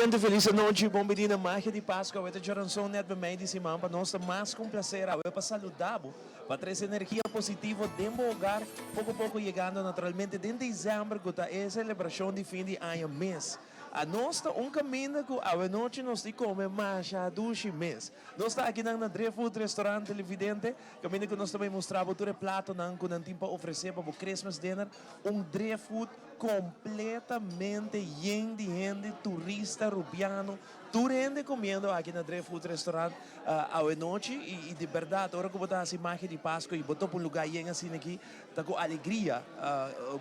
Televidente, felis anochi, bon bini na Magia di Pasco. Awe ta djaranson net bemei di siman. Pa nos ta mas ku un placer awe pa saluda bo, pa trece energia positivo den bo hogar, poco poco yegando naturalmente den december cu ta e celebracion di fin di aña mes. Anos ta un caminda cu awe nochi nos di come masha dushi mes. Nos ta akinan na Driftwood Restaurant, televidente, caminda cu nos ta bay mustra bo tur e platonan cu nan tin pa ofrece pa bo Christmas dinner. Un Driftwood completamente yen di hende, turista, Rubiano, tur hende comiendo aki na Driftwood Restaurant awe nochi. Y di berdad, ora cu bo ta haci Magia di Pasco y bo topa un lugar yen asina aki, ta cu alegria,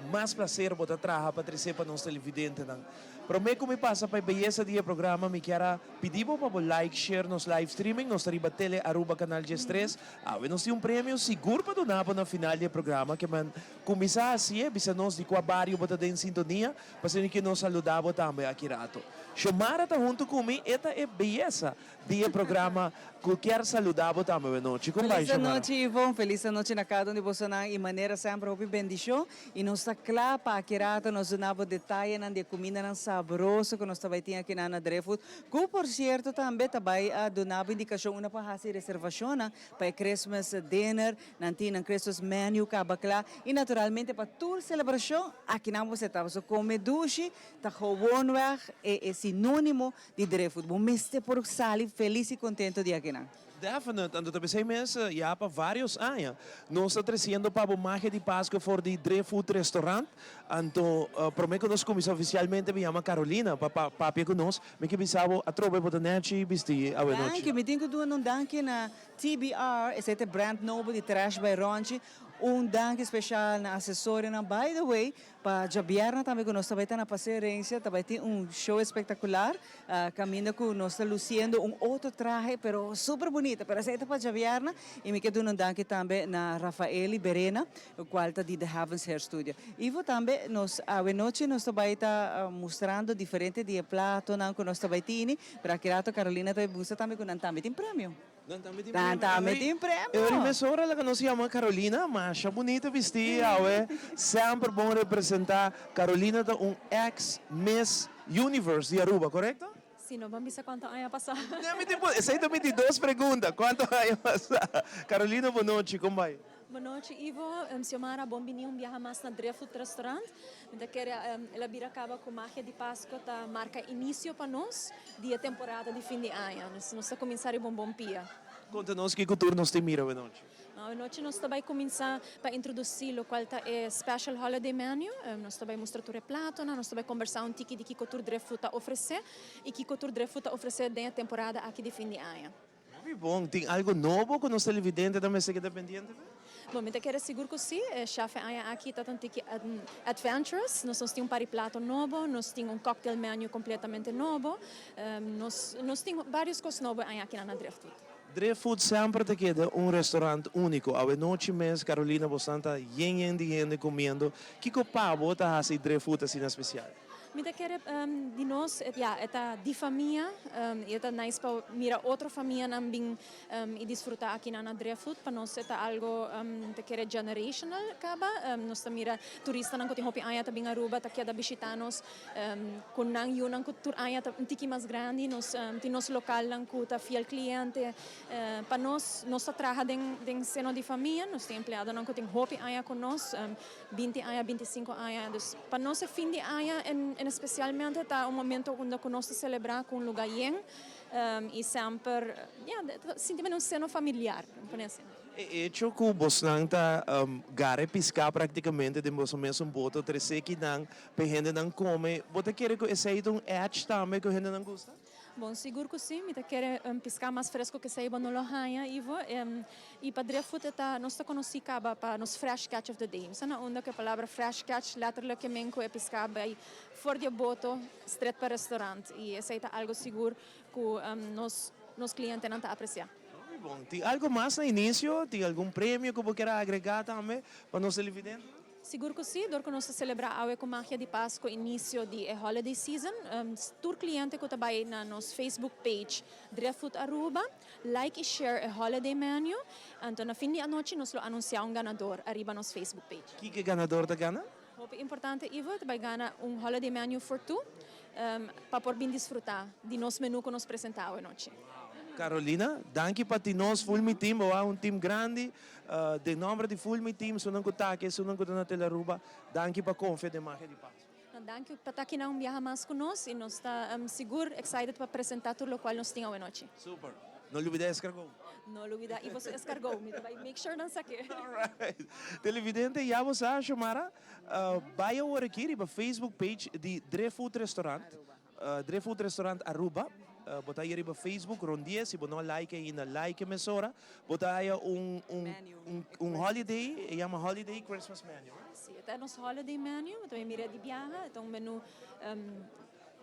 mas placer bo ta traha pa trece pa nos televidentenan. Prome cu mi pasa pa e beyesa di e programa, mi kier a pidi bo pa bo like, share nos live streaming. Nos ta riba Tele Aruba Canal 13. Awe nos tin un premio sigur pa duna bo na final di e programa. Ke men cuminsa haci'e, bisa nos di cua bario bo ta den sintonia, pa asina ke nos saluda bo tambe aki rato. Xiomara ta hunto cu mi, e ta e beyesa di e programa cu kier saluda bo tambe awe nochi. Con bai, Felis Xiomara? anochi, Ivon. Felis anochi na cada un di bosonan y manera semper hopi bendicion. Y nos ta cla pa aki rato nos duna bo detayenan di e cumindanan sabroso cu nos ta bay tin akinan na Driftwood. Cu por cierto tambe ta bay a duna bo indicacion unda por haci reservacionnan pa e Christmas dinner. Nan tin nan Christmas menu caba cla y naturalmente pa tur celebracion akinan bo seta. Pasobra come dushi ta gewoonweg e e sinonimo di Driftwood. Bo mester por sali feliz y contento di akinan. Definite, anto ta pesey mes ya pa varios aña nos ta treciendo pa bo Magia di Pasco for di Driftwood Restaurant. Anto prome cu nos cuminsa oficialmente mi yama Carolina pa papia cu nos. Mi ke bisa bo atrobe bo ta nechi bisti awe nochi. Danki, mi tin cu duna un danki na TBR, esey ta e brand nobo di Trash by Ronchi. Un danki special na asesorionan. By the way, Pa djabièrnè tambe ku nos ta bai ta na Paseo Herencia ta bai tin un show espektakular kaminda ku nos ta lusiendo un otro trahe pero super bunita pero esei ta pa djabièrnè i mi ke duna un danki tambe na Rafaeli Berena kual ta di The Heavens Hair Studio. Ivo tambe nos awe nochi nos ta bai ta mustrando diferente di e platonan ku nos ta bai tini pero aki rato Carolina ta bai busta tambe ku nan tambe tin premio. Nan tambe tin Nan premio. tambe tin premio. E ora mesora laga nos yama Carolina, masha bunita bisti awe, semper bon representa. Carolina ta un ex Miss Universe di Aruba, corecto? Si, no ban bisa cuanto aña pasa. Ne mi tin por, esey ta mi di dos pregunta, cuanto aña pasa. Carolina, bon nochi, con bay? Bon nochi Ivo, Xiomara, bon bini un biaha mas na Driftwood Restaurant. Mi ta kere el a bira caba cu Magia di Pasco ta marca inicio pa nos di e temporada di fin di aña. Nos nos ta cuminsa riba un bon pia. Conta nos kico tur nos tin mira awenochi. Awenochi nos ta bay cuminsa pa introduci locual ta e special holiday menu. Nos ta bay mustra tur e platonan, nos ta bay combersa un tiki di kico tur Driftwood ta ofrece y kico tur Driftwood ta ofrece den e temporada aki di fin di aña. Hopi bon. Tin algo nobo cu nos televidente ta mester keda pendiente p'e? Bon, mi ta kere sigur cu si. E chef e aña aki ta un tiki adventurous. Nos nos tin un par di plato nobo, nos tin un cocktail menu completamente nobo. Nos nos tin varios cos nobo e aña aki na Driftwood. Driftwood semper ta keda un restaurant unico. Awe nochi mes, Carolina, bosnan ta yen yen di hende comiendo. Kico pa bo ta haci Driftwood asina special? Mi ta kere di nos, ya, e ta di famia y e ta nice pa mira otro famianan bin y disfruta akinan na Driftwood. Pa nos e ta algo ta kere generational caba. Nos ta mira turistanan cu tin hopi aña ta bin Aruba ta keda bishita nos cu nan yunan cu tur aña ta un tiki mas grandi. Nos tin nos localnan cu ta fiel cliente. Pa nos, nos ta traha den seno di famia. Nos tin empleadonan cu tin hopi aña cu nos. 20 aña, 25 aña. Dus pa nos e fin di aña en especialmente ta un momento unda cu nos ta celebra cu un lugar yen y semper, ya, sinti manera un seno familiar, pone asina. E hecho cu bosnan ta gara e pisca practicamente den boso mesun boto trece kinan pa e hendenan come, bo ta kere cu esey ta un edge tambe cu e hendenan gusta? Bon, sigur ku si. Mi ta kere piská mas fresku ke esei bo no lo haña, Ivo. I pa Driftwood e ta, nos ta konosí kaba pa nos fresh catch of the day. Mi sa na unda ku e palabra fresh catch letterlijk ke men ku e piská bai for di e boto stret pa restaurant. I esei ta algu sigur ku nos nos klientenan ta apresiá. Hopi bon. Tin algu mas na inisio? Tin algun premio ku bo kier a agregá tambe pa nos televidentenan? Sigur cu si, dor cu nos ta celebra awe cu Magia di Pasco inicio di e holiday season, tur cliente cu ta bay na nos Facebook page Driftwood Aruba, like y share e holiday menu, anto na fin di anochi nos lo anuncia un ganador ariba nos Facebook page. Kiko e ganador ta gana? Hopi importante Ivo, ta bay gana un holiday menu for two. pa por bin disfruta di nos menu cu nos presenta awe nochi. Carolina, danki pa tin nos Full Mi Team, bo a un team grandi, den nomber di Full Mi Team, esunnan cu ta aki, esunnan cu ta na Telearuba, danki pa confia den Magia di Pascu. No, danki pa ta akinan un biaha mas cu nos y nos ta sigur excited pa presenta tur locual nos tin awe nochi. Super. No lubida escargot. No lubida y boso escargot. Mi ta bay make sure nan sake. Alright. Televidente, ya bo sa, Xiomara, bay awor aki riba Facebook page di Driftwood Restaurant, Driftwood Restaurant Aruba. Bo ta haya riba Facebook rond dies. Si bo no a like ainda, like mesora. Bo ta haya un, un, un, un holiday, e yama Holiday Christmas Menu, right? Si, e ta nos holiday menu. Bo ta bay mira di biaha. E ta un menu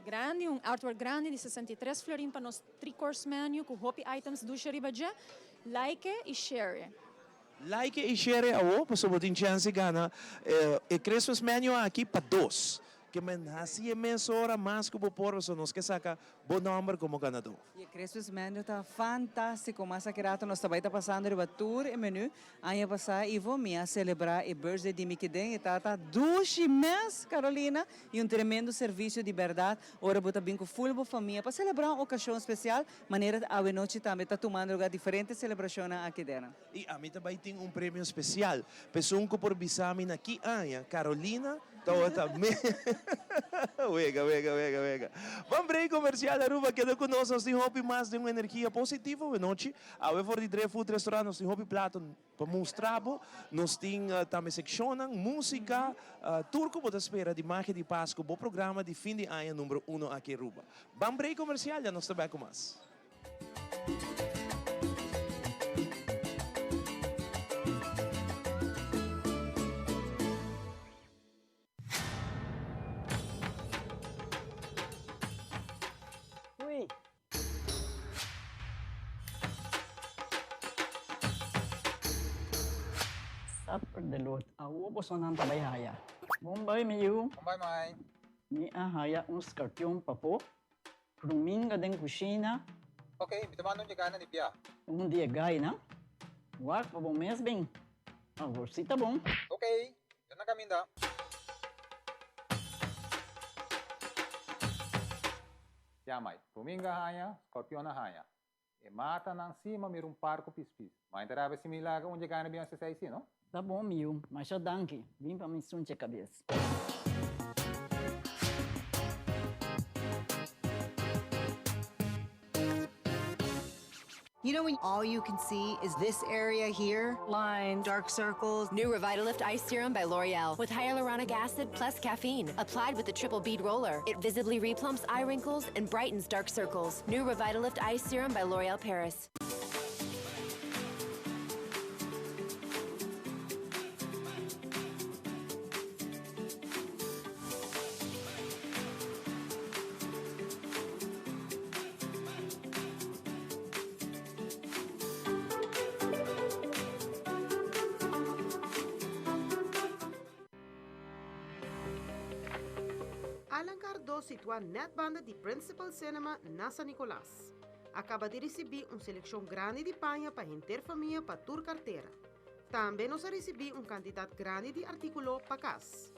grandi, un artwork grandi di 63 florin pa nos three course menu cu hopi items dushi riba dje. Like e y share e. Like e y share e awo pasobra bo tin chance di gana e Christmas menu aki pa dos. Ke men hasi e mes ora mas ku bo por pasobra nos ke saka bo nomber komo ganadó. Y e Christmas menu ta fantastico. Mas aki rato nos ta bay ta pasando riba tur e menu. Aña pasá Ivo mi a selebrá e birthday di mi kiden e tata dushi mes Carolina y un tremendo servicio di berdad ora bo ta bin cu full bo famia pa selebrá un ocasion especial manera awe nochi tambe ta tumando lugar diferente celebracionnan aki den. Y ami ta bay tin un premio especial p'esun cu por bisa mi na ki aña Carolina tawata me Wega wega wega wega Ban break comercial Aruba keda cu nos nos tin hopi mas den un energia positivo awe nochi. Awe for di Driftwood Restaurant nos tin hopi plato pa mustra bo. Nos tin tambe seccionnan, musica, tur cu bo ta spera di Magia di Pascu, bo programa di fin di aña numero uno aki Aruba. Ban break comercial ya nos ta back cu mas. Ui. Supper de lot. Awo bosonan ta bai haya. Bon bai mi yu. Bon bai mai. Mi a haya un skarpion papo. Ruminga den kushina. Ok, mi ta manda un yegana di bia. Un di e gainan. Wak pa bo mes bin. Awor si ta bon. Ok, yo na kaminda. Ya mai, ruminga haña, scorpion a haña. E matanan si ma mira un par ku pispis. Ma inta rabia si mi laga un yegana bin hasi esei si, no? Ta bon mi yu, masha danki. Bin pa mi sunche kabes. You know when all you can see is this area here? Lines, dark circles. New Revitalift Ice Serum by L'Oreal with hyaluronic acid plus caffeine. Applied with the triple bead roller. It visibly replumps eye wrinkles and brightens dark circles. New Revitalift Ice Serum by L'Oreal Paris. Alan Cardo situa net banda di Principal Cinema na San Nicolas. A caba di ricibi un seleccion grandi di paña pa henter famia pa tur cartera. Tambe nos a ricibi un cantidad grandi di articulo pa cas.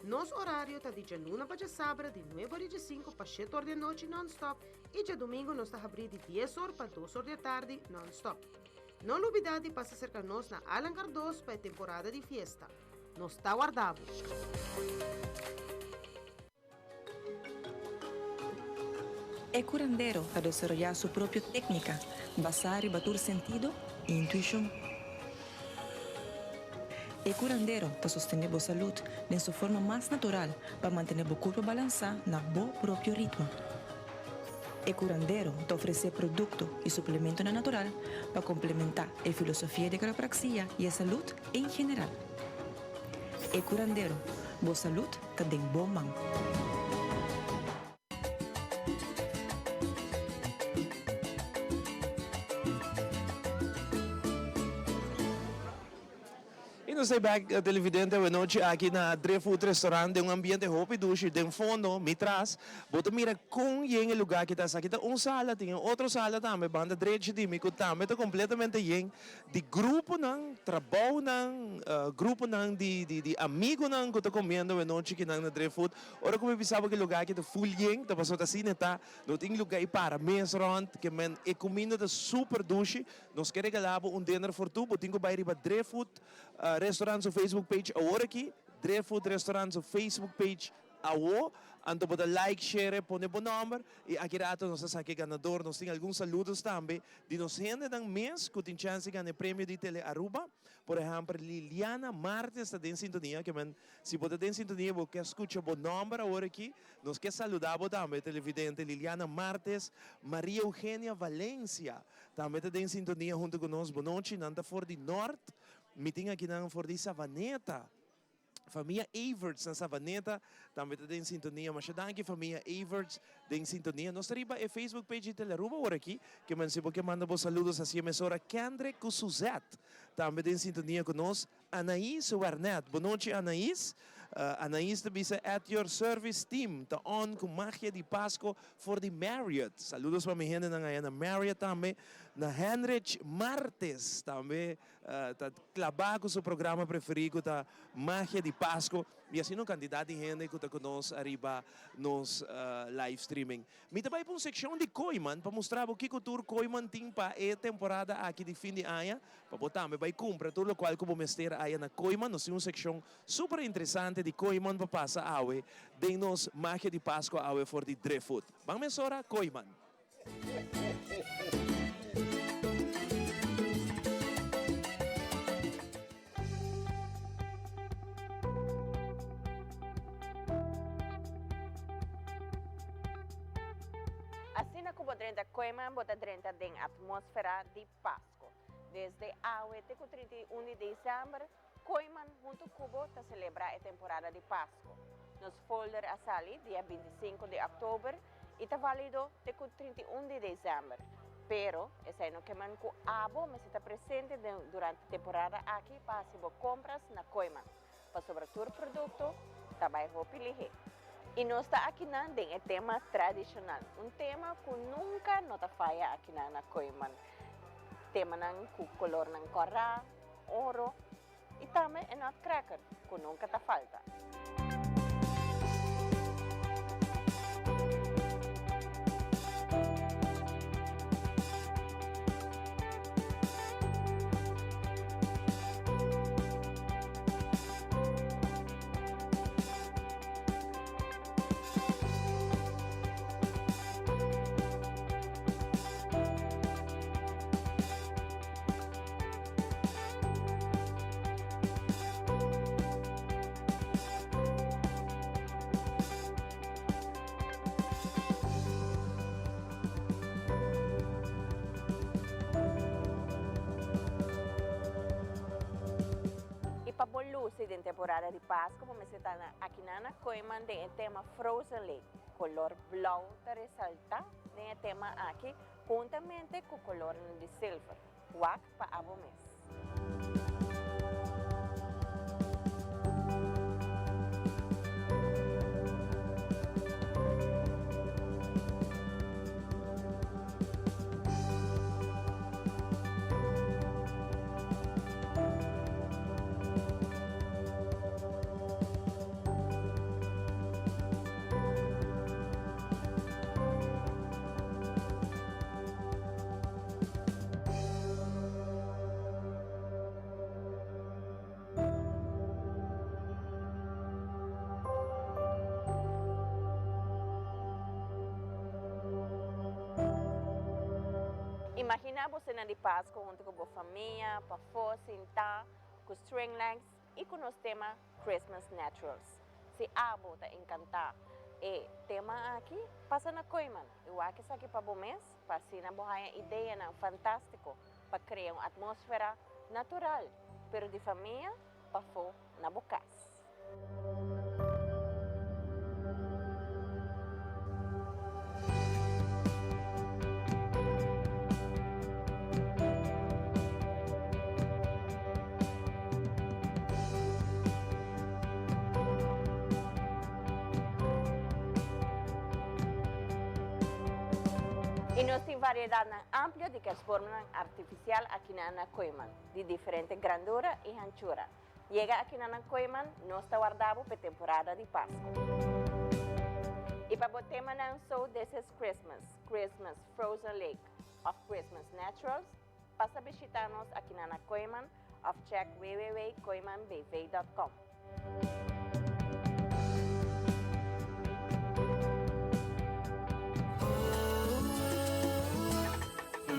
Nos orario ta di djaluna pa djasabra di nuebe or i djesinku pa shete or di anochi nònstòp i djadumingu nos ta habrí di dies or pa dos or di atardi nònstòp. No lubidá di pasa serka nos na Alan Cardoz pa e temporada di fiesta. Nos ta warda bo! E curandero ta desaroyá su propio técnica basá riba tur sentido i intuishon. E curandero ta sostené bo salud den su forma mas natural pa mantené bo curpa balansá na bo propio ritmo. E curandero ta ofresé producto i suplementonan natural pa complementá e filosofia di quiropraxia i e salud en general. E curandero, bo salud ta den bo man. Y nos. nos ta back televidente awe nochi aki na Driftwood Restaurant den un ambiente hopi dushi. Den fondo, mi tras, bo ta mira con yen e lugar aki ta. Esaki ta un sala, tin e otro sala tambe banda drechi di mi cu tambe ta completamente yen di gruponan, trabounan, gruponan di di amigonan cu ta comiendo awe nochi kinan na Driftwood. Ora cu mi bisa bo cu e lugar aki ta full yen, ta pasobra ta asina e ta. No tin lugar y para mes rond, ke men e cuminda ta super dushi. Nos ke regalá bo un dinner for two, bo tin ku bai riba Driftwood Restaurant su Facebook page awor aki, Driftwood Restaurant su Facebook page awo, anto bo ta like, share, pone bo nòmber i aki rato nos ta saka e ganador. Nos tin algun saludos tambe di nos hendenan mes ku tin chèns di gana e premio di Tele Aruba. Por ehèmpel Liliana Martes ta den sintonia, ke men si bo ta den sintonia i bo ke skucha bo nòmber awor aki, Nos ke saluda bo tambe televidente Liliana Martes, Maria Eugenia Valencia tambe ta den sintonia hunto ku nos. Bonochi, nan ta for di Nort, mi tin akinan for di Savaneta. Famia Everts na Savaneta tambe ta den sintonia. Masha danki famia Everts den sintonia. Nos ta riba e Facebook page di Telearuba awor aki, ke men si bo ke manda bo saludos hacia mesora Kendrick ku Suzette tambe den sintonia ku nos. Anaïs Wernet, Bonochi Anaïs. Anaïs ta bisa at your service team ta on ku magia di Pasco for di Marriott. Saludos pa mi hendenan aya na Marriott tambe. Na Henrich Martes tambe ta klabá ku su programa preferí ku ta Magia di Pasco. I asina un kantidat di hende ku ta ku nos ariba nos live streaming. Mi ta bai pa un sekshon di Kooiman pa mustra bo kiko tur Kooiman tin pa e temporada aki di fin di aña. Pa bo tambe bai kumpra tur lokual ku bo mester aya na Kooiman. Nos tin un sekshon super interesante di Kooiman pa pasa awe den nos Magia di Pascua awe for di Driftwood. Ban mesora Kooiman. Asina ku bo drenta Kooiman bo ta drenta den atmósfera di Pasco. Desde awe te ku 31 di desèmber, Kooiman huntu ku bo ta selebrá e temporada di Pasco. Nos folder a sali dia 25 di òktober i ta válido te ku 31 di desèmber. Pero, esei no ke men ku abo mester ta presente den durante temporada aki pa hasi bo kompras na Kooiman, pasobra tur produkto ta bai hopi lihé. I nos ta akinan den e tema tradishonal, un tema ku nunka no ta faya akinan na Kooiman. Temanan ku kolornan kòrá, oro i tambe e nutcracker ku nunka ta falta. I pa bo lusi den temporada di Pasku bo mester ta na Akinana Kooiman den e tema Frozen Lake. Kolor blou ta resaltá den e tema aki huntamente ku kolornan di silver. Wak pa abo mes. Imaginá bo sena di Pasku huntu ku bo famia, pafó, sintá, ku string lights i ku nos tema Christmas Naturals. Si abo ta enkantá e tema aki, pasa na Kooiman i wak esaki pa bo mes pa asina bo haña ideanan fantástiko pa krea un atmósfera natural pero di famia pafó na bo kas. Y nos tin variedadnan amplio di kerstboomnan artificial akinan na Kooyman, di diferente grandura y hanchura. Yega akinan na Kooyman, nos ta warda bo p'e temporada di Pasco. Y pa bo temanan So This Is Christmas, Christmas, Frozen Lake of Christmas Naturals, pasa bishita nos akinan na Kooyman of check www.kooymanbv.com.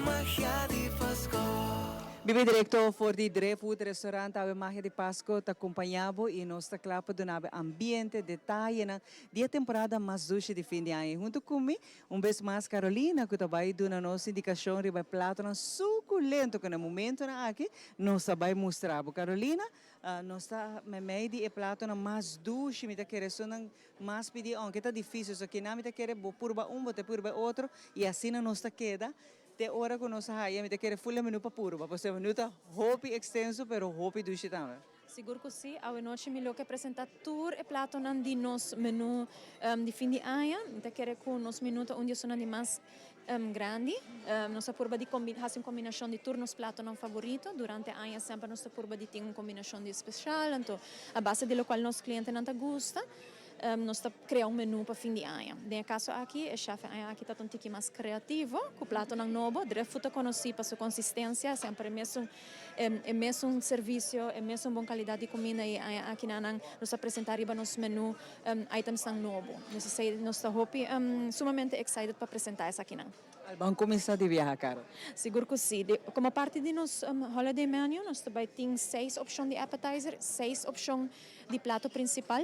Magia di Pasco. Biba directo for di Driftwood Restaurant awe Magia di Pasco ta acompaña bo y nos ta cla pa duna bo ambiente, detayenan di e temporada mas dushi di fin di aña. Y hunto cu mi un bes mas Carolina cu ta bay duna nos indicacion riba e platonan suculento cu na e momentonan aki nos ta bay mustra bo. Carolina, Nos ta meimei di e platonan mas dushi, mi ta kere esunnan mas pidi, aunke ta dificil, so kinan mi ta kere bo purba un, bo ta purba e otro, y asina nos ta keda te ora cu nos a haya, mi ta kere full e menu pa purba, pasobra e menu ta hopi extenso, pero hopi dushi tambe. Sigur cu si, awenochi mi lo ke presenta tur e platonan di nos menu di fin di aña, mi ta kere cu nos menu ta un di esunnan di mas Grandi. Nos a purba di hasi un kombinashon di tur nos platonan favorito. Durante aña semper nos ta purba di tin un kombinashon di spesial. Anto a base di lokual nos klientenan ta gusta, nos ta krea un menu pa fin di aña. Den e kaso aki e shef e aña aki ta ta un tiki mas kreativo ku platonan nobo. Driftfood ta konosí pa su konsistensia, semper e mesun e mesun servisio, e mesun bon kalidat di kuminda i e aña aki nan nos a presentá riba nos menu Itemsnan nobo. Nos esei nos ta hopi sumamente excited pa presenta esakinan. Al ban cuminsa di biaha caro? Sigur cu si. Como parti di nos holiday menu nos ta bay tin seis opcion di appetizer, seis opcion di plato principal.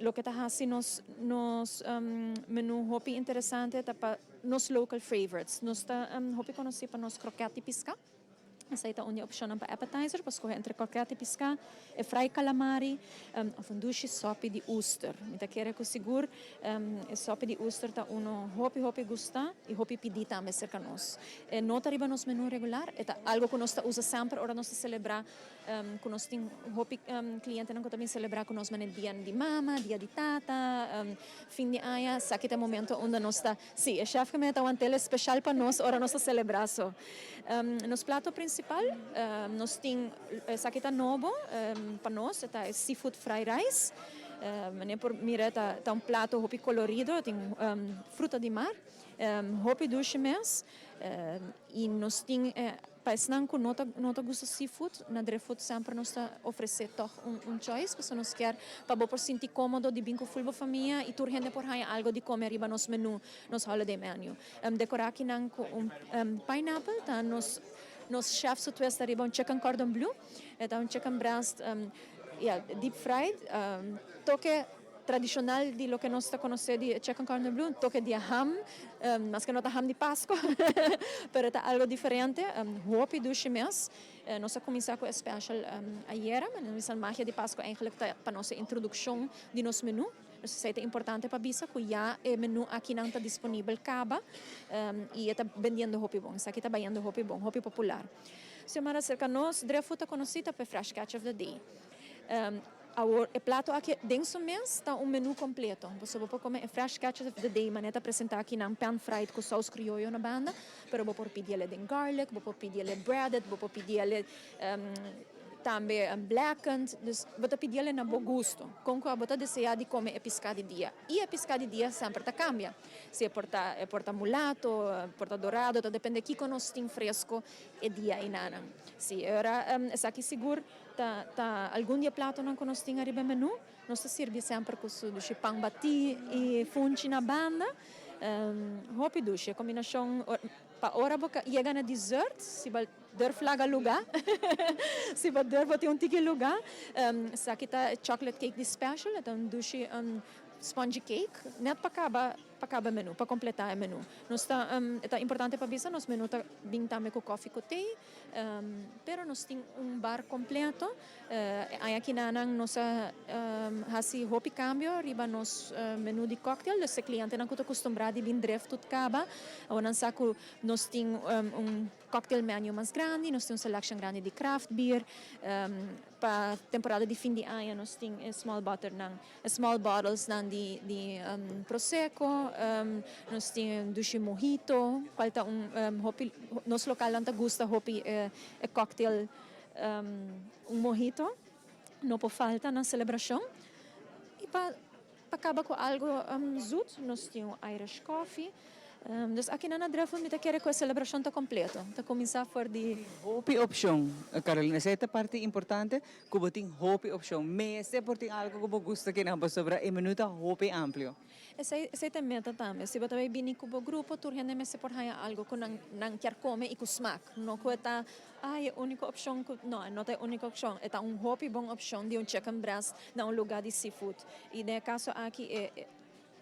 Loke ta haci nos nos menu hopi interesante ta pa nos local favorites. Nos ta hopi conoci pa nos kroket di pisca. Esei ta un di e opshonnan pa appetizer, pa skohe entre krokèt di piská, e fry calamari òf un dushi sòpi di oester. Mi ta kere ku sigur e sòpi di oester ta uno hopi hopi gustá i hopi pidí tambe serka nos. E no ta riba nos menú regular, e ta algu ku nos ta usa semper ora nos ta selebrá ku nos tin hopi klientenan ku ta bin selebrá ku nos manera dia di mama, dia di tata, fin di aña. Esaki ta e momento unda nos ta, sí, e chèf ta want'el espeshal pa nos ora nos ta selebrá. So, nos plato prinsipal nos tin, esaki ta nobo pa nos, e ta e seafood fried rice. Manera por mira ta un plato hopi kolorido, tin fruta di mar, hopi dushi mes i nos tin Pa esnan ku no ta no ta gusta seafood, na Driftwood semper nos ta ofresé tòg un un choice pasobra nos kier pa bo por sinti kómodo di bin ku ful bo famia i tur hende por haña algo di kome riba nos menú, nos holiday menu. Dekorá akinan ku un pineapple ta nos nos chef su twist ariba un chicken cordon bleu. E ta un chicken breast ya deep fried toke Tradishonal di loke nos ta konosé di e chicken cordon bleu, un toke di e ham, maske no ta ham di Pasko, pero ta algo diferente, hopi dushi mes. Nos a kuminsá ku e special ayera, ma nos bisa magia di Pasko eigenlijk ta pa nos e introdukshon di nos menu. Nos esei ta importante pa bisa ku ya e menu akinan ta disponibel kaba i e ta bendiendo hopi bon, esaki ta bayendo hopi bon, hopi popular. Xiomara serka nos, Driftwood ta konosí ta pa e fresh catch of the day. Awor e plato aki den su mes ta un menu completo. Boso bo por come e fresh catch of the day manera ta presenta aki nan pan fried cu saus crioyo na banda, pero bo por pidi ele den garlic, bo por pidi ele breaded, bo por pidi ele tambe blackened, dus bo ta pidi ele na bo gusto, con cua bo ta desea di come e pisca di dia. Y e pisca di dia semper ta cambia, si e por ta e por ta mulato, por ta dorado, ta depende kico nos tin fresco e dia einanan. Si ora esaki sigur. Ta ta algun di e platonan ku nos tin ariba e menú. Nos ta sirbi semper ku su dushi pan batí i funchi na banda. Hopi dushi. E kombinashon pa ora bo yega na dessert, si bo durf laga lugá, si bo durf bo tin un tiki lugá, esaki ta e chocolate cake di special. E ta un dushi spongy cake nèt pa kaba. Pa kaba e menu, pa kompletá e menu. Nos ta, e ta importante pa bisa, nos menu ta bin tambe ku kòfi ku tei, pero nos tin un bar kompleto. E aña kinanan nos a hasi hopi kambio riba nos menu di kòktel, dus e klientenan ku ta kustumbrá di bin dref tut kaba, awor nan sa ku nos tin un kòktel menu mas grandi, nos tin un selection grandi di craft beer. Pa temporada di fin di aña nos tin e small botternan, e small bottlesnan di di prosecco, nos tin dushi mojito, cual ta un hopi nos localnan ta gusta hopi e cocktail un mojito no por falta na celebracion. Y pa pa caba cu algo zoet nos tin un Irish coffee. Dus akinan na Drefel mi ta kere ku e selebrashon ta kompleto. Ta kuminsá for di. Hopi opshon, Carolina. Esei ta parti importante, ku bo tin hopi opshon. Mester por tin algu ku bo gusta kinan pasobra e menu ta hopi amplio. Esei esei ta e meta tambe. Si bo ta bai bini ku bo grupo, tur hende mester por haña algu ku nan nan kier kome i ku smak. No ku e ta, ay, e úniko opshon ku. No, e no ta e úniko opshon. E ta un hopi bon opshon di un chicken breast na un lugá di seafood. I den e kaso aki e.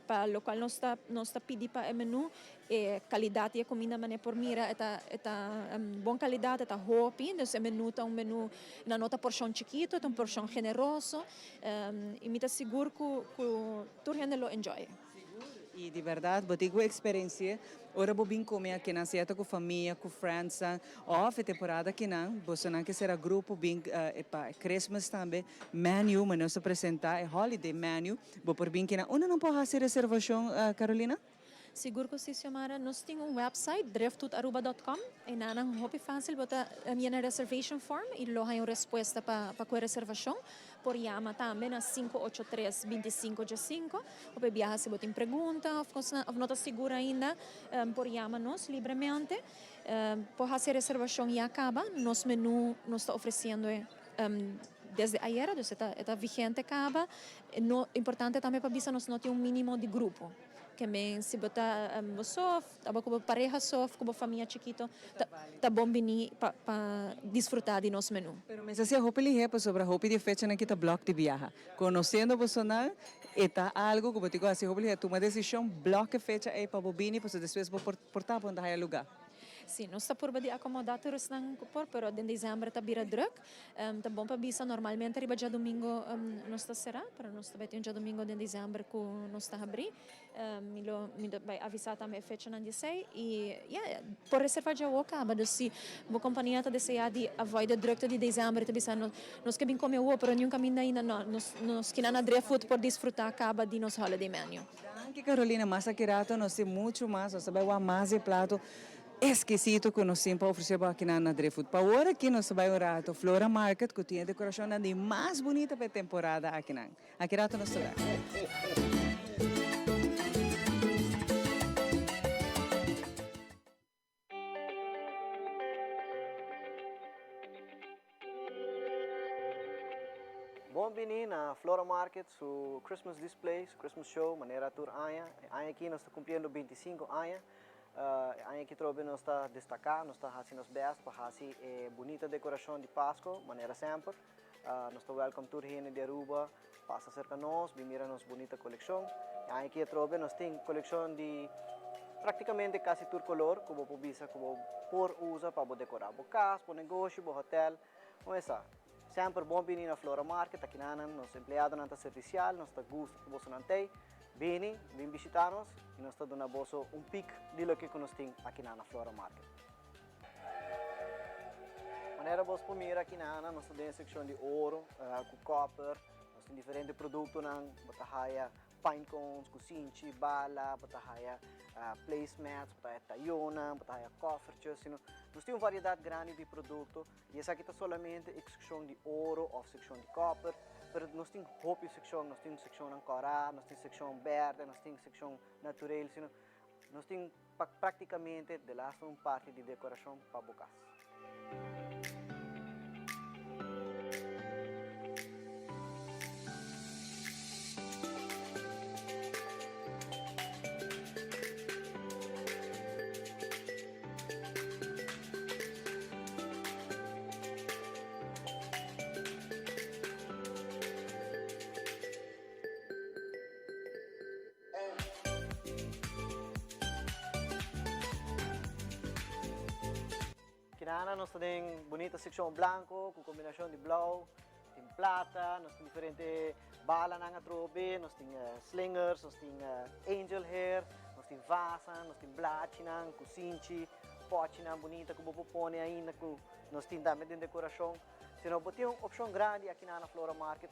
Pa locual nos ta nos ta pidi pa e menu, e calidad di e cuminda manera por mira e ta e ta bon calidad, e ta hopi, dus e menu ta un menu nan no ta porcion chikito, e ta un porcion generoso y mi ta sigur cu cu tur hende lo enjoy. Sigur, y di berdad bo tin cu experiencia ora bo bin come akinan sea ta cu famia, cu friendsnan of e temporada akinan bosonan ke sera grupo bin pa Christmas tambe menu, manera nos ta presenta e holiday menu. Bo por bin kina unda nan por hasi reservashon, Carolina? Sigur ku si, Xiomara. Nos tin un website, driftwood-aruba dot com. Enanan hopi fásil bo ta yena reservation form i lo haña un respuesta pa pa ku e reservashon. Por yama tambe na 583 25 15. Hopi biaha si bo tin pregunta òf kosnan òf no ta sigur ainda, por yama nos libremente. Por hasi e reservashon ya kaba. Nos menú nos ta ofresiendo e. Desde ayera, dus e ta e ta vigente kaba. No importante tambe pa bisa nos no tin un minimo di grupo. Ke men si bo ta bo so of abo ku bo pareha so of ku bo famia chikito ta ta bon bini pa pa disfruta di nos menu. Pero mester sea hopi lihé pasobra hopi di e fechanan ki ta blòk di biaha. Konosiendo bosonan e ta algu ku bo tin ku hasi hopi lihé. Tuma desishon blòk e fecha ei pa bo bini pasobra despues bo por por ta bo no ta haya lugá. Sí, nos ta purba di akomodá tur esnan ku por, pero den desèmber ta bira drùk. Ta bon pa bisa normalmente riba djadumingu nos ta será, pero nos ta bai tin un djadumingu den desèmber ku nos ta habrí. Mi lo mi ta bai avisá tambe e fechanan di esei. I ya, por reservá djawo kaba. Dus si bo kompania ta deseá di avoid e drùkte di desèmber i ta bisa nos ke bin kome awo pero niun kaminda ainda, no, nos nos kinan na Driftwood por disfrutá kaba di nos holiday menu. Danki Carolina, mas aki rato nos tin mucho mas, nos ta bai wak mas di e plato eskisito ku nos tin pa ofresé bo akinan na Driftwood. Pa awor aki nos ta bai un rato Flora Market ku tin e dekorashonnan di mas bunita pa e temporada akinan. Aki rato nos ta bek. Bon bini na Flora Market su Christmas display, su Christmas show manera tur aña. E aña aki nos ta cumpliendo 25 aña. E aña aki trobe nos ta destaca, nos ta haci nos best pa haci e bunita decoracion di Pasco manera semper. Nos ta welcome tur hende di Aruba pasa cerca nos, bin mira nos bunita coleccion. E aña aki atrobe nos tin coleccion di practicamente casi tur color cu bo por bisa cu bo por usa pa bo decora bo cas, bo negoshi, bo hotel. Como esa. Semper bon bini na Flora Market, akinanan nos empleadonan ta servicial, nos ta gusta cu bosonan tey. Bini, bin bishita nos y nos ta duna boso un peek di loke cu nos tin akinan na Flora Market. Manera bos por mira aki na nos ta den e seccion di oro cu copper. Nos tin diferente productonan. Bo ta haya pine cones, cusinchi, bala, bo ta haya placemats, bo ta haya tayonan, bo ta haya koffertjes. Sino, nos tin un variedad grandi di producto y esaki ta solamente e seccion di oro of seccion di copper. Pero nos tin hopi seccion. Nos tin seccionnan cora, nos tin seccion berde, nos tin seccion natureel. Sino, nos tin Pa práktikamente de laatste un parti di dekorashon pa bo kas. Kinana nos ta den bunita seccion blanco cu combinacion di blauw, tin plata, nos tin diferente balanan atrobe, nos tin slingers, nos tin angel hair, nos tin vasanan, nos tin blachinan, cusinchi, pochinan bunita cu bo por pone ainda cu nos tin tambe den decoracion. Sino bo tin un opcion grandi aki na Flora Market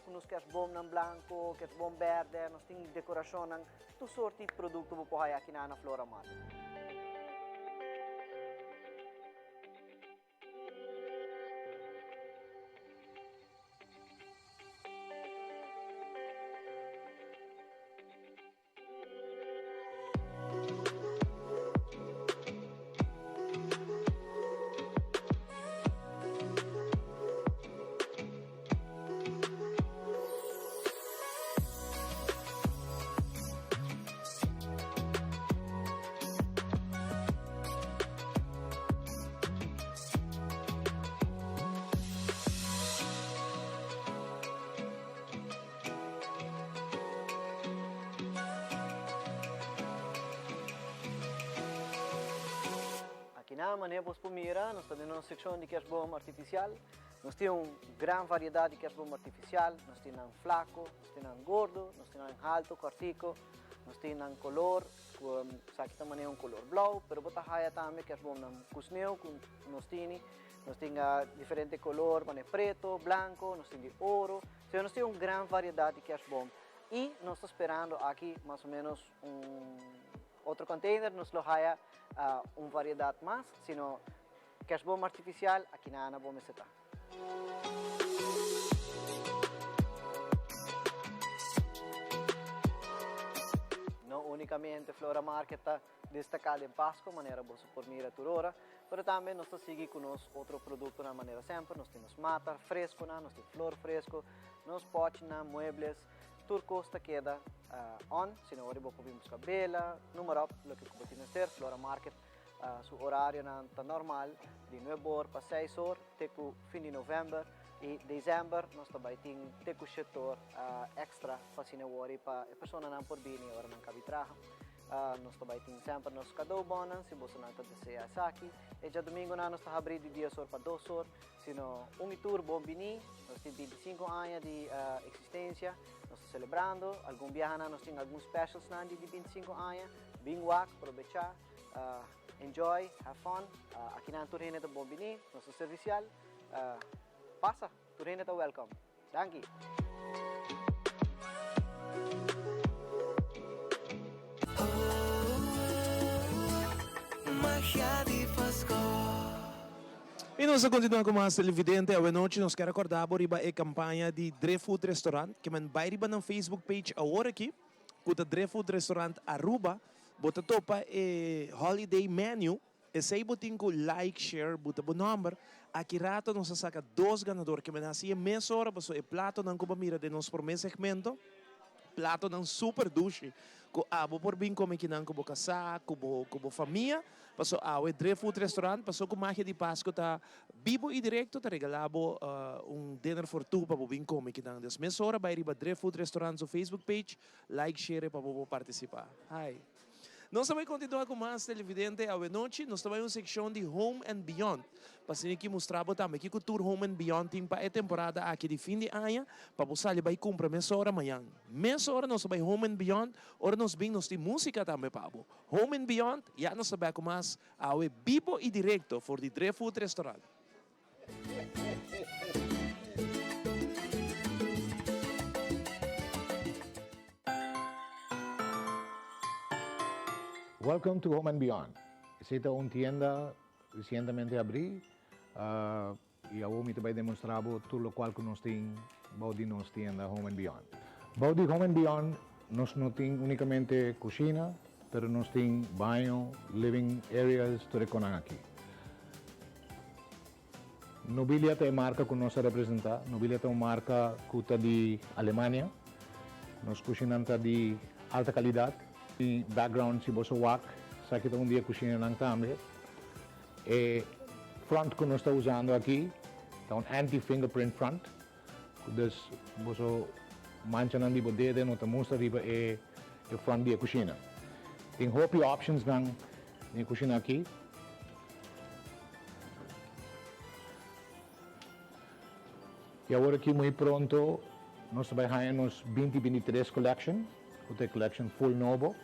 cu nos kerstboomnan blanco, kerstboom berde, nos tin decoracionnan, tur soort di producto bo por haya aki na Flora Market. Aki na manera bos por mira, nos ta den nos seccion di kerstboom artificial. Nos tin un gran variedad di kerstboom artificial. Nos tin nan flaco, nos tin nan gordo, nos tin nan halto, cortico, nos tin nan color, cu esaki ta manera un color blauw, pero bo ta haya tambe kerstboomnan cu sneeuw cu nos tini. Nos tin diferente color, manera preto, blanco, nos tin di oro. So nos tin un gran variedad di kerstboom. Y nos ta sperando aki mas o menos un otro container nos lo haya un variedad mas, sino kerstboom artificial aki na Ana bo mester ta. No unicamente Flora Market ta destaca den Pasco manera boso por mira tur ora, pero tambe nos ta sigui cu nos otro productonan manera semper, nos tin nos mata fresconan, nos tin flor fresco, nos pochinan, muebles, tur cos ta keda on, sino ora bo por bin busca bela, noem maar op, loke cu bo tin mester, Flora Market su horarionan ta normal di nuebe or pa seis or te cu fin di november y december nos ta bay tin te cu shete or extra pa asina wori pa e personanan por bini ora nan cabi traha. Nos ta bai tin semper nos cadeaubonnan si bosonan ta desea esaki. E djadomingonan nos ta habri di dies or pa dos or. Si no un y tur bon bini. Nos tin bintisinco aña di existencia. Nos ta celebrando. Algun biahanan nos tin algun specialsnan di di bintisinco aña. Bin wak, probecha, enjoy, have fun. Akinan tur hende ta bon bini. Nos ta servicial. Pasa, tur hende ta welcome. Danki. Y nos ta continua cu mas televidente. Awenochi nos kier acorda bo riba e campaña di Driftwood Restaurant. Ke men bay riba nan Facebook page awor aki cu ta Driftwood Restaurant Aruba. Bo ta topa e holiday menu. Esey bo tin cu like, share, buta bo nomber. Aki rato nos a saca dos ganador ke men haci e mesora paso e platonan cu bo a mira den nos prome segmento, platonan super dushi cu abo por bin come kinan cu bo casa, cu bo cu bo famia. Paso awe Driftwood Restaurant paso cu Magia di Pasco ta bibo y directo ta regala bo un dinner for two pa bo bin come kinan. Des mesora bay riba Driftwood Restaurant su Facebook page, like, share pa bo por participa. Hi. Nos ta bai kontinua ku mas televidente awenochi. Nos ta bai un sekshon di Home and Beyond. Pa asina ki mustra bo tambe kiko tur Home and Beyond tin pa e temporada aki di fin di aña pa bo sali bai kumpra mesora mañan. Mesora nos ta bai Home and Beyond. Ora nos bin nos tin musika tambe pa bo. Home and Beyond ya nos ta bek ku mas awe bibo i direkto for di Driftwood Restaurant. Welcome to Home and Beyond. Esey ta un tienda recientemente abri y awo mi ta bay demonstra bo tur locual cu nos tin bao di nos tienda Home and Beyond. Bao di Home and Beyond nos no tin unicamente cushina, pero nos tin baño, living areas, tur e conan aki. Nobilia ta e marka ku nos ta representá. Nobilia ta un marka ku ta di Alemania. Nos kushinan ta di alta kalidat. Mi background si boso wak, esaki ta un di e kushinanan tambe. E front ku nos ta usando aki ta un anti-fingerprint front. Dus boso manchanan di bo dede no ta mustra riba e front di e kushina. Tin hopi optionsnan den e kushina aki. Y awor aki muy pronto nos ta bay haya nos binti 23 collection, cu ta e collection full nobo.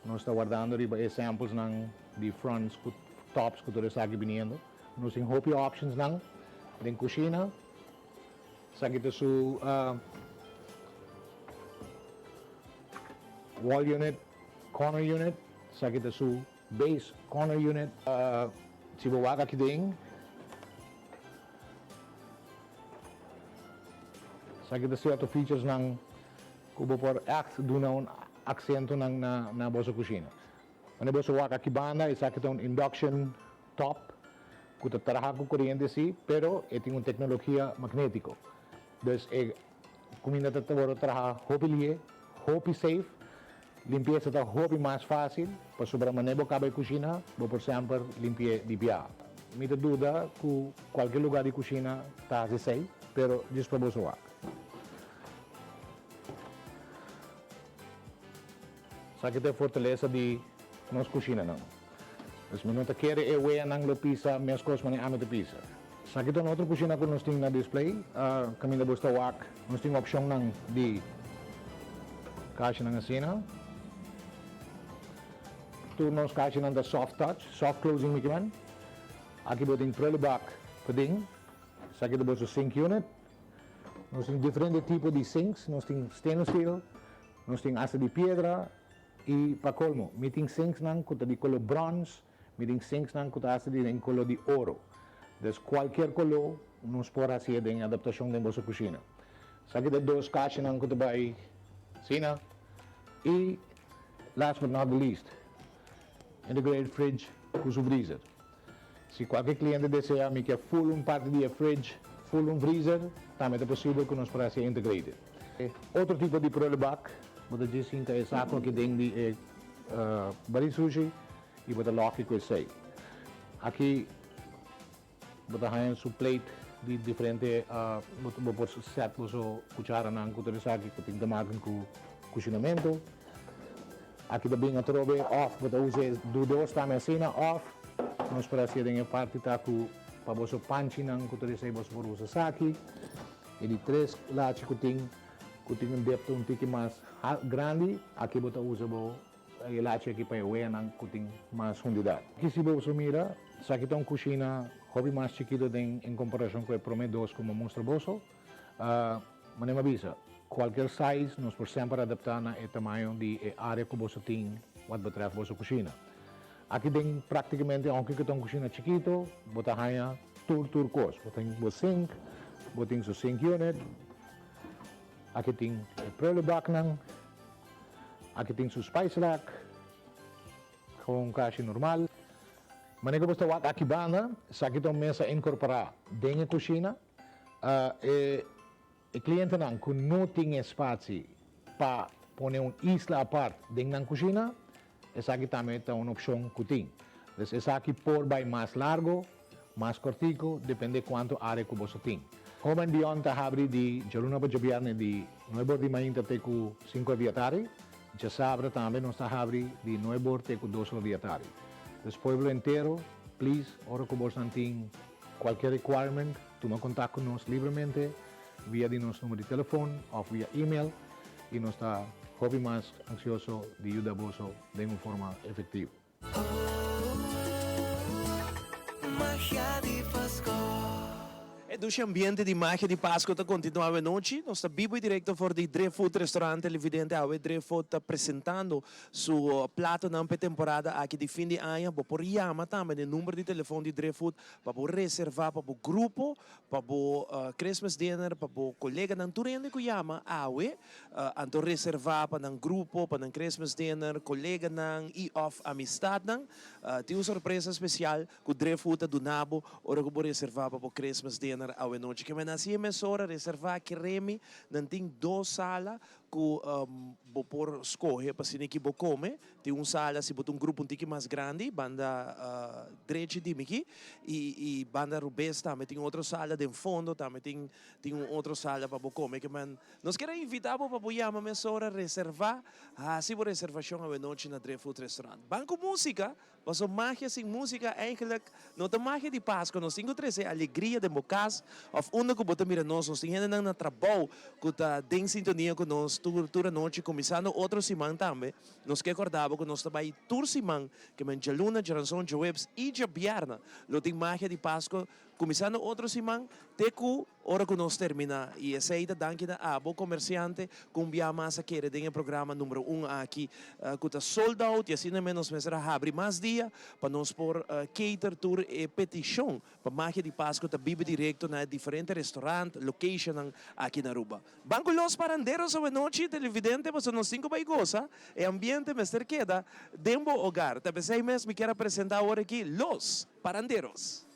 Nos ta wardando riba e samplesnan di fronts cu tops cu tur esaki biniendo. Nos tin hopi optionsnan. Den kushina, esaki ta su wall unit, corner unit, esaki ta su base corner unit. Si bo wak aki den, esaki ta cierto features nan ku bo por ègt duna un aksentonan na boso kushina. Wanneer boso wak aki banda, esaki ta un induction top ku ta traha ku koriente si, pero e tin un teknologia magnetiko. Dus e kuminda ta wòrdu traha hopi lihe, hopi safe, limpiesa ta hopi mas fásil, pasobra manera bo kaba e kushina, bo por semper limpi'é di bia. Mi ta duda ku kualke lugá di kushina ta hasi esei, pero djis pa boso wak. Esaki ta e fortalesa di nos kushinanan. Pues mi no ta kere e weanan lo pisa meskos manera ami ta pisa. Esaki ta un otro kushina ku nos tin na display. Kaminda bo sta wak nos tin opshonnan di kashanan asina. Tur nos kashanan ta soft touch, soft closing mi kiman. Aki bo tin prullenbak paden. Esaki ta boso sink unit. Nos tin diferente tipo di sinks. Nos tin stainless steel. Nos tin asta di piedra y pa colmo mi tin sinksnan cu ta di color brons, mi tin sinksnan cu ta asta di den color di oro. Dus cualkier color nos por hacié den adaptacion den boso cushina. Esaki ta dos cachanan cu ta bay asina y last but not the least integrated fridge cu su vriezer. Si cualkier cliente desea mi ke full un parti di e fridge full un vriezer tambe ta posibel cu nos por hacié integrated. Otro tipo di prullenbak, bo ta djis hinka e saco aki den di e bari sushi y bo ta lock cu esey. Aki bo ta haña su plate di diferente, bo por set boso cucharanan cu tur esaki cu tin te maken cu cushinamento. Aki ta bin atrobe of bo ta usa e dudos tambe asina of nos por hacié den e parti ta cu pa boso panchinan cu tur esey boso por usa esaki. E di tres lachi ku tin ku tin un depto un tiki mas grandi, aki bo ta usa bo e lachi aki pa e weanan ku tin mas hundidat. Aki si bo mira, esaki ta un kushina hopi mas chikito den en komparashon ku e prome dos ku mi a mustra boso. Manera mi a bisa, kualkier size nos por semper adapta na e tamaño di e area ku boso tin wat betreft boso kushina. Aki den praktikamente aunke ku ta un kushina chikito, bo ta haña tur tur kos. Bo tin bo sink, bo tin su sink unit, aki tin e prullenbaknan, aki tin su spice rack, gewoon kashi normal. Manera ku bo sta wak aki banda, esaki ta un mesa inkorporá den e kushina. E E klientenan ku no tin espasi pa pone un isla apart den nan kushina, esaki tambe ta un opshon ku tin. Dus esaki por bai mas largo, mas kortiku, depende kuantu área ku boso tin. Home and Beyond ta habri di djaluna pa djabièrnè di nuebe or di mainta te ku sinku or di atardi. Djasabra tambe nos ta habri di nuebe or te ku dos or di atardi. Dus pueblo entero, please, ora ku bosnan tin kualke requirement, Tuma kontak ku nos libremente via di nos numero di telefon òf via email i nos ta hopi mas ansioso di yuda boso den un forma efektivo. Magia di Pasco. E dushi ambiente di magia di Pasco ta continua awe nochi. Nos ta bibo y directo for di Driftwood Restaurante Televidente. Awe Driftwood ta presentando su platonan p'e temporada aki di fin di aña. Bo por yama tambe den number di telefon di Driftwood Pa bo reserva pa bo grupo, pa bo Christmas dinner, pa bo coleganan, tur hende cu yama awe, anto reserva pa nan grupo, pa nan Christmas dinner, coleganan y of amistadnan. Tin un sorpresa special cu Driftwood ta duna bo ora cu bo reserva pa bo Christmas dinner awe nochi. Ke men haci e mesora reserva, keremi, nan tin dos sala cu bo por scoge pa asina ki bo come. Tin un sala si bo ta un grupo un tiki mas grandi, banda drechi di mi aki, y banda rubes tambe tin otro sala, den fondo tambe tin tin un otro sala pa bo come. Ke men nos kier a invita bo pa bo yama mesora, reserva, haci bo reservacion awenochi na Driftwood Restaurant. Ban cu musica, Paso magia sin musica eigenlijk no ta magia di Pasco. Nos tin cu trece alegria den bo cas of unda cu bo ta mira nos. Nos tin hendenan na trabou cu ta den sintonia cu nos tur tur anochi cuminsando otro siman tambe. Nos ke corda bo cu nos ta bay tur siman ke men djaluna, djaranzon, djaweps y djabièrnè lo tin magia di Pasco. Kuminsando otro siman te ku ora ku nos terminá. I esei ta danki na abo komersiante ku un bia mas a kere den e programa numero un aki ku ta sold out i asina mes nos mester a habri mas dia pa nos por cater tur e petishon pa Magia di Pasco ta biba direkto na e diferente restaurant, locationnan aki na Aruba. Ban ku Los Paranderos awenochi televidente pasobra nos tin ku bai gosa, e ambiente mester keda den bo hogar. Ta p'esei mes mi kier a presenta awor aki Los Paranderos.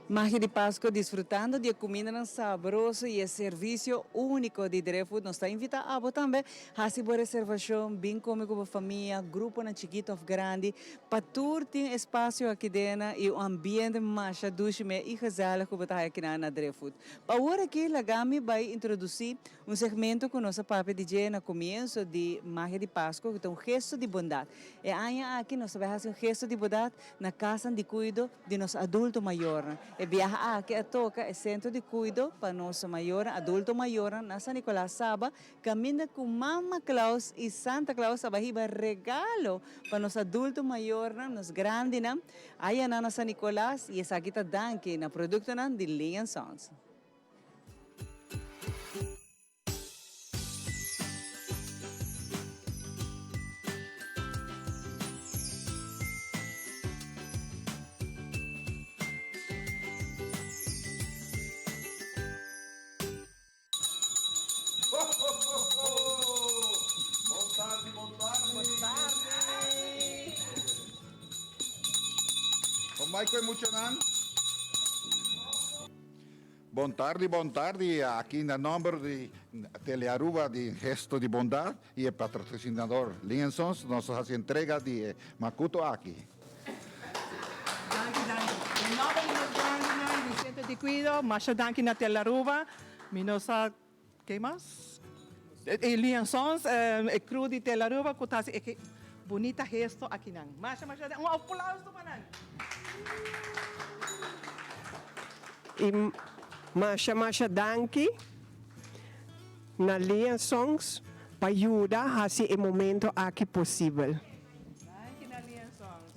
Magia di Pasco disfrutando di e cumindanan sabroso y e servicio unico di Drefood. Nos ta invita abo tambe haci bo reservacion, bin come cu bo famia, gruponan chikito of grandi, pa tur tin espacio aki dena y un ambiente masha dushi me y gezellig cu bo ta haya kinan na Drefood. Pa awor aki laga mi bay introduci un segmento cu nos a papia di dje na comienzo di Magia di Pasco cu ta un gesto di bondad. E aña aki nos ta bay haci un gesto di bodad na casanan di cuido di nos adulto mayornan. E biaha aki a toca e centro di cuido pa nos mayornan, adulto mayornan na San Nicolas Saba, caminda cu Mama Claus y Santa Claus a bay hiba regalo pa nos adulto mayornan, nos grandinan, ayanan na San Nicolas y esaki ta danki na productonan di Lee and Sons. Bon tardi, bon tardi. Bon tardi. Kon bai ku e muchanan? Bon tardi, bon tardi. Aki na nomber di Telearuba di Gesto di Bondad y e patrocinador Lee Sons nos ta haci entrega di e macuto aki. Danki, danki. Den nomber di nos grandinan di Centro di Cuido, masha danki na Telearuba. Mi no sa ke mas. E Lee Sons, e crew di Telearuba cu ta haci e bunita gesto akinan. Masha, masha danki. Un aplauso pa nan. Y masha masha danki na Lee Sons pa yuda haci e momento aki posibel. Danki na Lee Sons.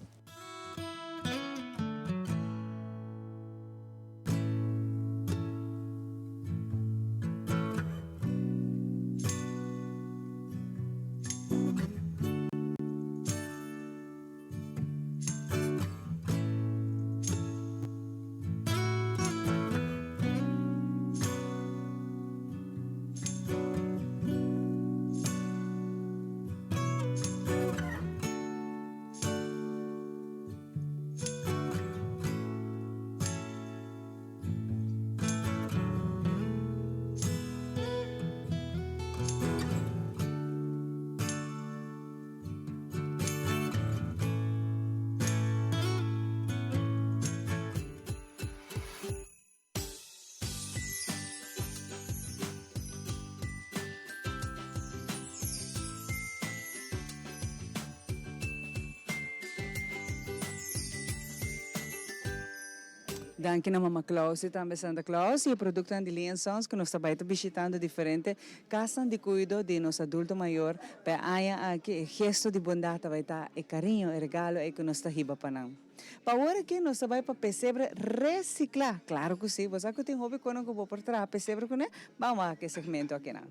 Danki na Mama Claus y tambe Santa Claus y e productonan di Lee Sons cu nos ta bay ta bishitando diferente casnan di cuido di nos adulto mayor pa e aña aki e gesto di bondad ta bay ta e cariño e regalo ey cu nos ta hiba pa nan. Pa awor aki nos ta bay pa pesebre recicla. Claro cu si, bo sa cu tin hopi conan cu bo por traha pesebre cune? Ban wak e segmento akinan.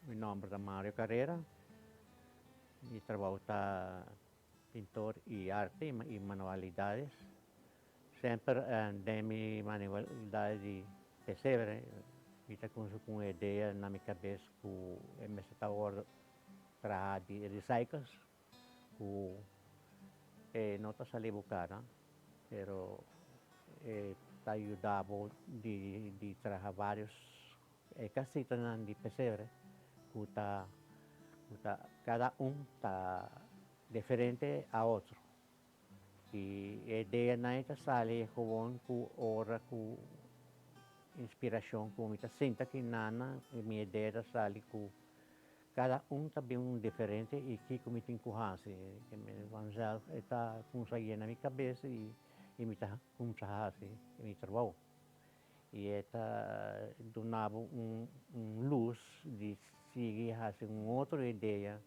Mi nomber ta Mario Carrera. Mi trabou ta pintor y arte y manualidades. Semper den mi manualidades di pesebre mi ta cuminsa cu un idea na mi cabes cu e mester ta wordo traha di recycles cu e no ta sali bo cara pero e ta yuda bo di traha varios E casitanan di pesebre cu ta cu ta cada un ta diferente a otro y e ideanan ei ta sali gewoon cu ora cu inspiracion cu mi ta sinta aki nana y mi idea ta sali cu cada un ta bin un diferente y kico mi tin cu haci vanzelf e ta cuminsa yena mi cabes y mi ta cuminsa haci mi trabou. I e ta duna bo un lus di sigui hasi un otro idea.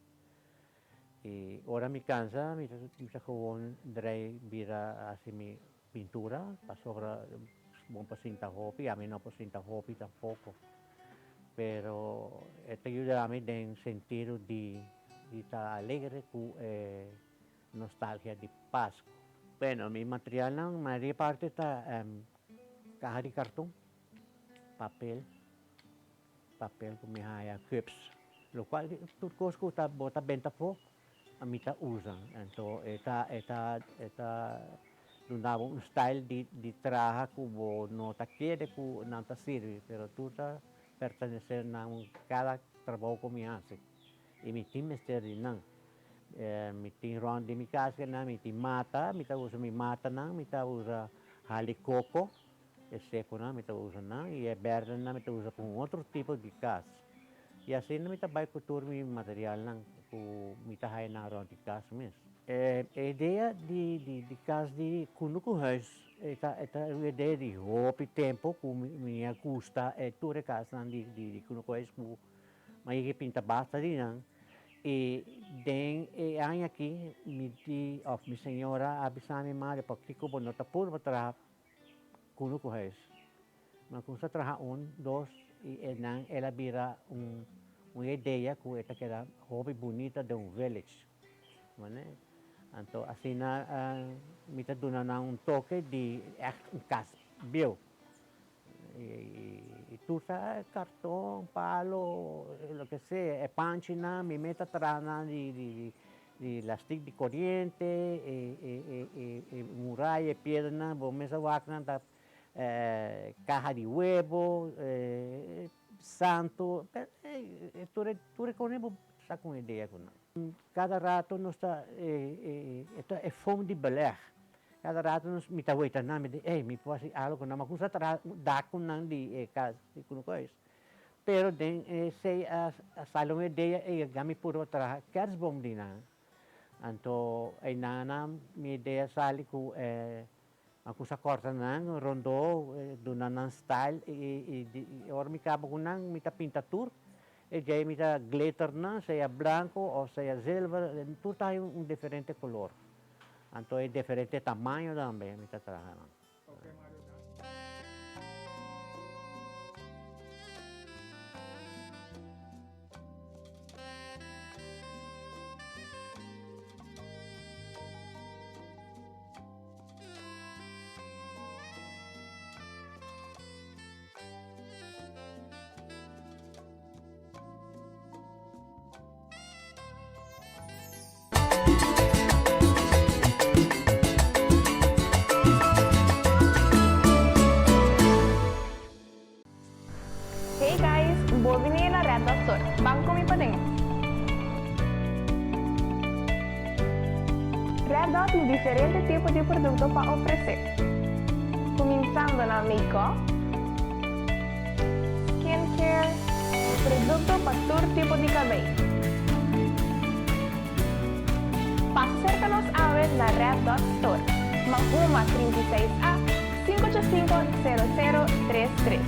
I ora mi kansa mi ta gewoon drei bira hasi mi pintura pasobra bo por sinta hopi, ami no por sinta hopi tampoco. Pero e ta yuda mi den sentido di ta alegre ku e nostalgia di Pascu. Bueno, mi materialnan mayoria parti ta caha di carton, papel, papel cu mi haya, cups, locual tur cos cu ta bo ta benta afo mi ta usa. Anto e ta e ta e ta duna bo un style di di traha cu bo no ta kere cu nan ta sirbi, pero tur ta pertenece na un cada trabou cu mi haci y mi tin mester di nan. Mi tin rond di mi cas nan, mi tin mata, mi ta usa mi matanan, mi ta usa hali coco, e seconan mi ta usa nan, y e berdenan mi ta usa pa un otro tipo di cas. Y asina mi ta bay cu tur mi materialnan cu mi ta haya nan rond di cas mes. E idea di cas di Kunukuhuis e ta un idea di hopi tempo cu mi a gusta e tur e casnan di Kunukuhuis cu Mi a yega pinta basta di nan y den e aña aki mi di of mi señora a bisa mi madre pakico bo no ta purba traha cuno cu huis. Mi a cuminsa traha un, dos y e nan el a bira un un idea cu e ta keda hopi bunita den un village. Anto asina mi ta duna nan un toke di echt un cas bieu. Y tur ta carton, palo, lo que sea. E panchinan mi mes ta traha nan di lastik di coriente, e muraya, e piedranan, bo mes a wak nan ta. Caha di webo, santo, tur e tur e cosnan bo sa con idea cu nan. Cada rato nos ta e ta e form di beleg, cada rato nos mi ta weta nan mi di ey mi por haci algo cu nan, ma cuminsa traha dak cu nan di e cas di Cunucoes. Pero den esey a sali un idea ey a mi purba traha kerstboom di nan. Anto eynan mi idea sali cu e A cusa corta nan rondó, duna nan style y ora mi caba cu nan mi ta pinta tur e djey mi ta glitter nan sea blanco of sea zilver tur ta hay un diferente color anto e diferente tamaño tambe mi ta traha nan. Hey guys, bo bini na Red Dot Store. Ban cu mi paden. Red Dot tin diferente tipo di producto pa ofrece. Cuminsando na make-up, skincare, producto pa tur tipo di cabey. Pasa cerca nos awe na Red Dot Store, Mahuma 36 A, 585 0033.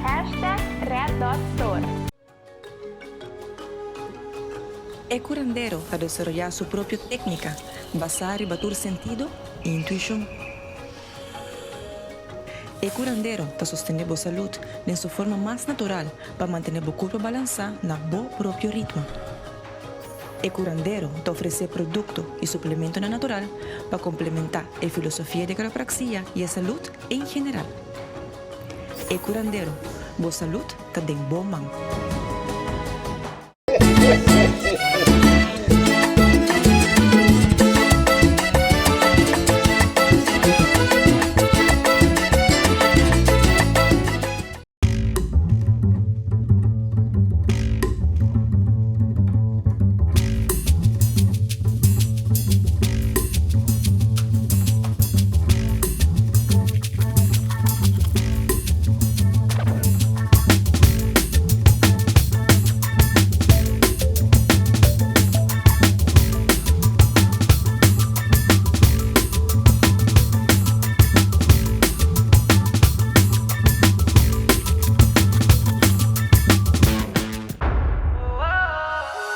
Hashtag Red Dot Store. E curandero ta desaroyá su propio técnica basá riba tur sentido i intuishon. E curandero ta sostené bo salud den su forma mas natural pa mantené bo curpa balansá na bo propio ritmo. E curandero ta ofresé produkto i suplementonan natural pa komplementá e filosofia di quiropraxia i e salud en general. E curandero, bo salud ta den bo man.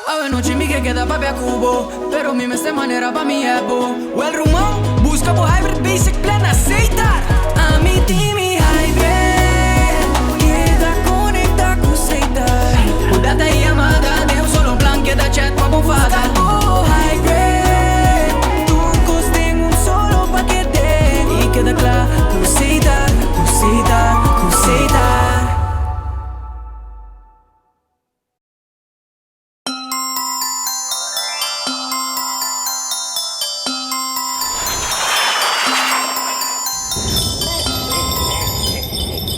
Awe nochi mi ke keda papia ku bo Pero mi mester manera pa mi hèp bo Well ruman, buska bo hybrid basic plan na Setar Ami tin mi hybrid Keda konekta ku Setar Ku data i yamada den un solo plan Keda chat pa bo fada Buska bo hybrid Tur kos den un solo pakete I keda kla ku Setar, ku Setar, ku Setar.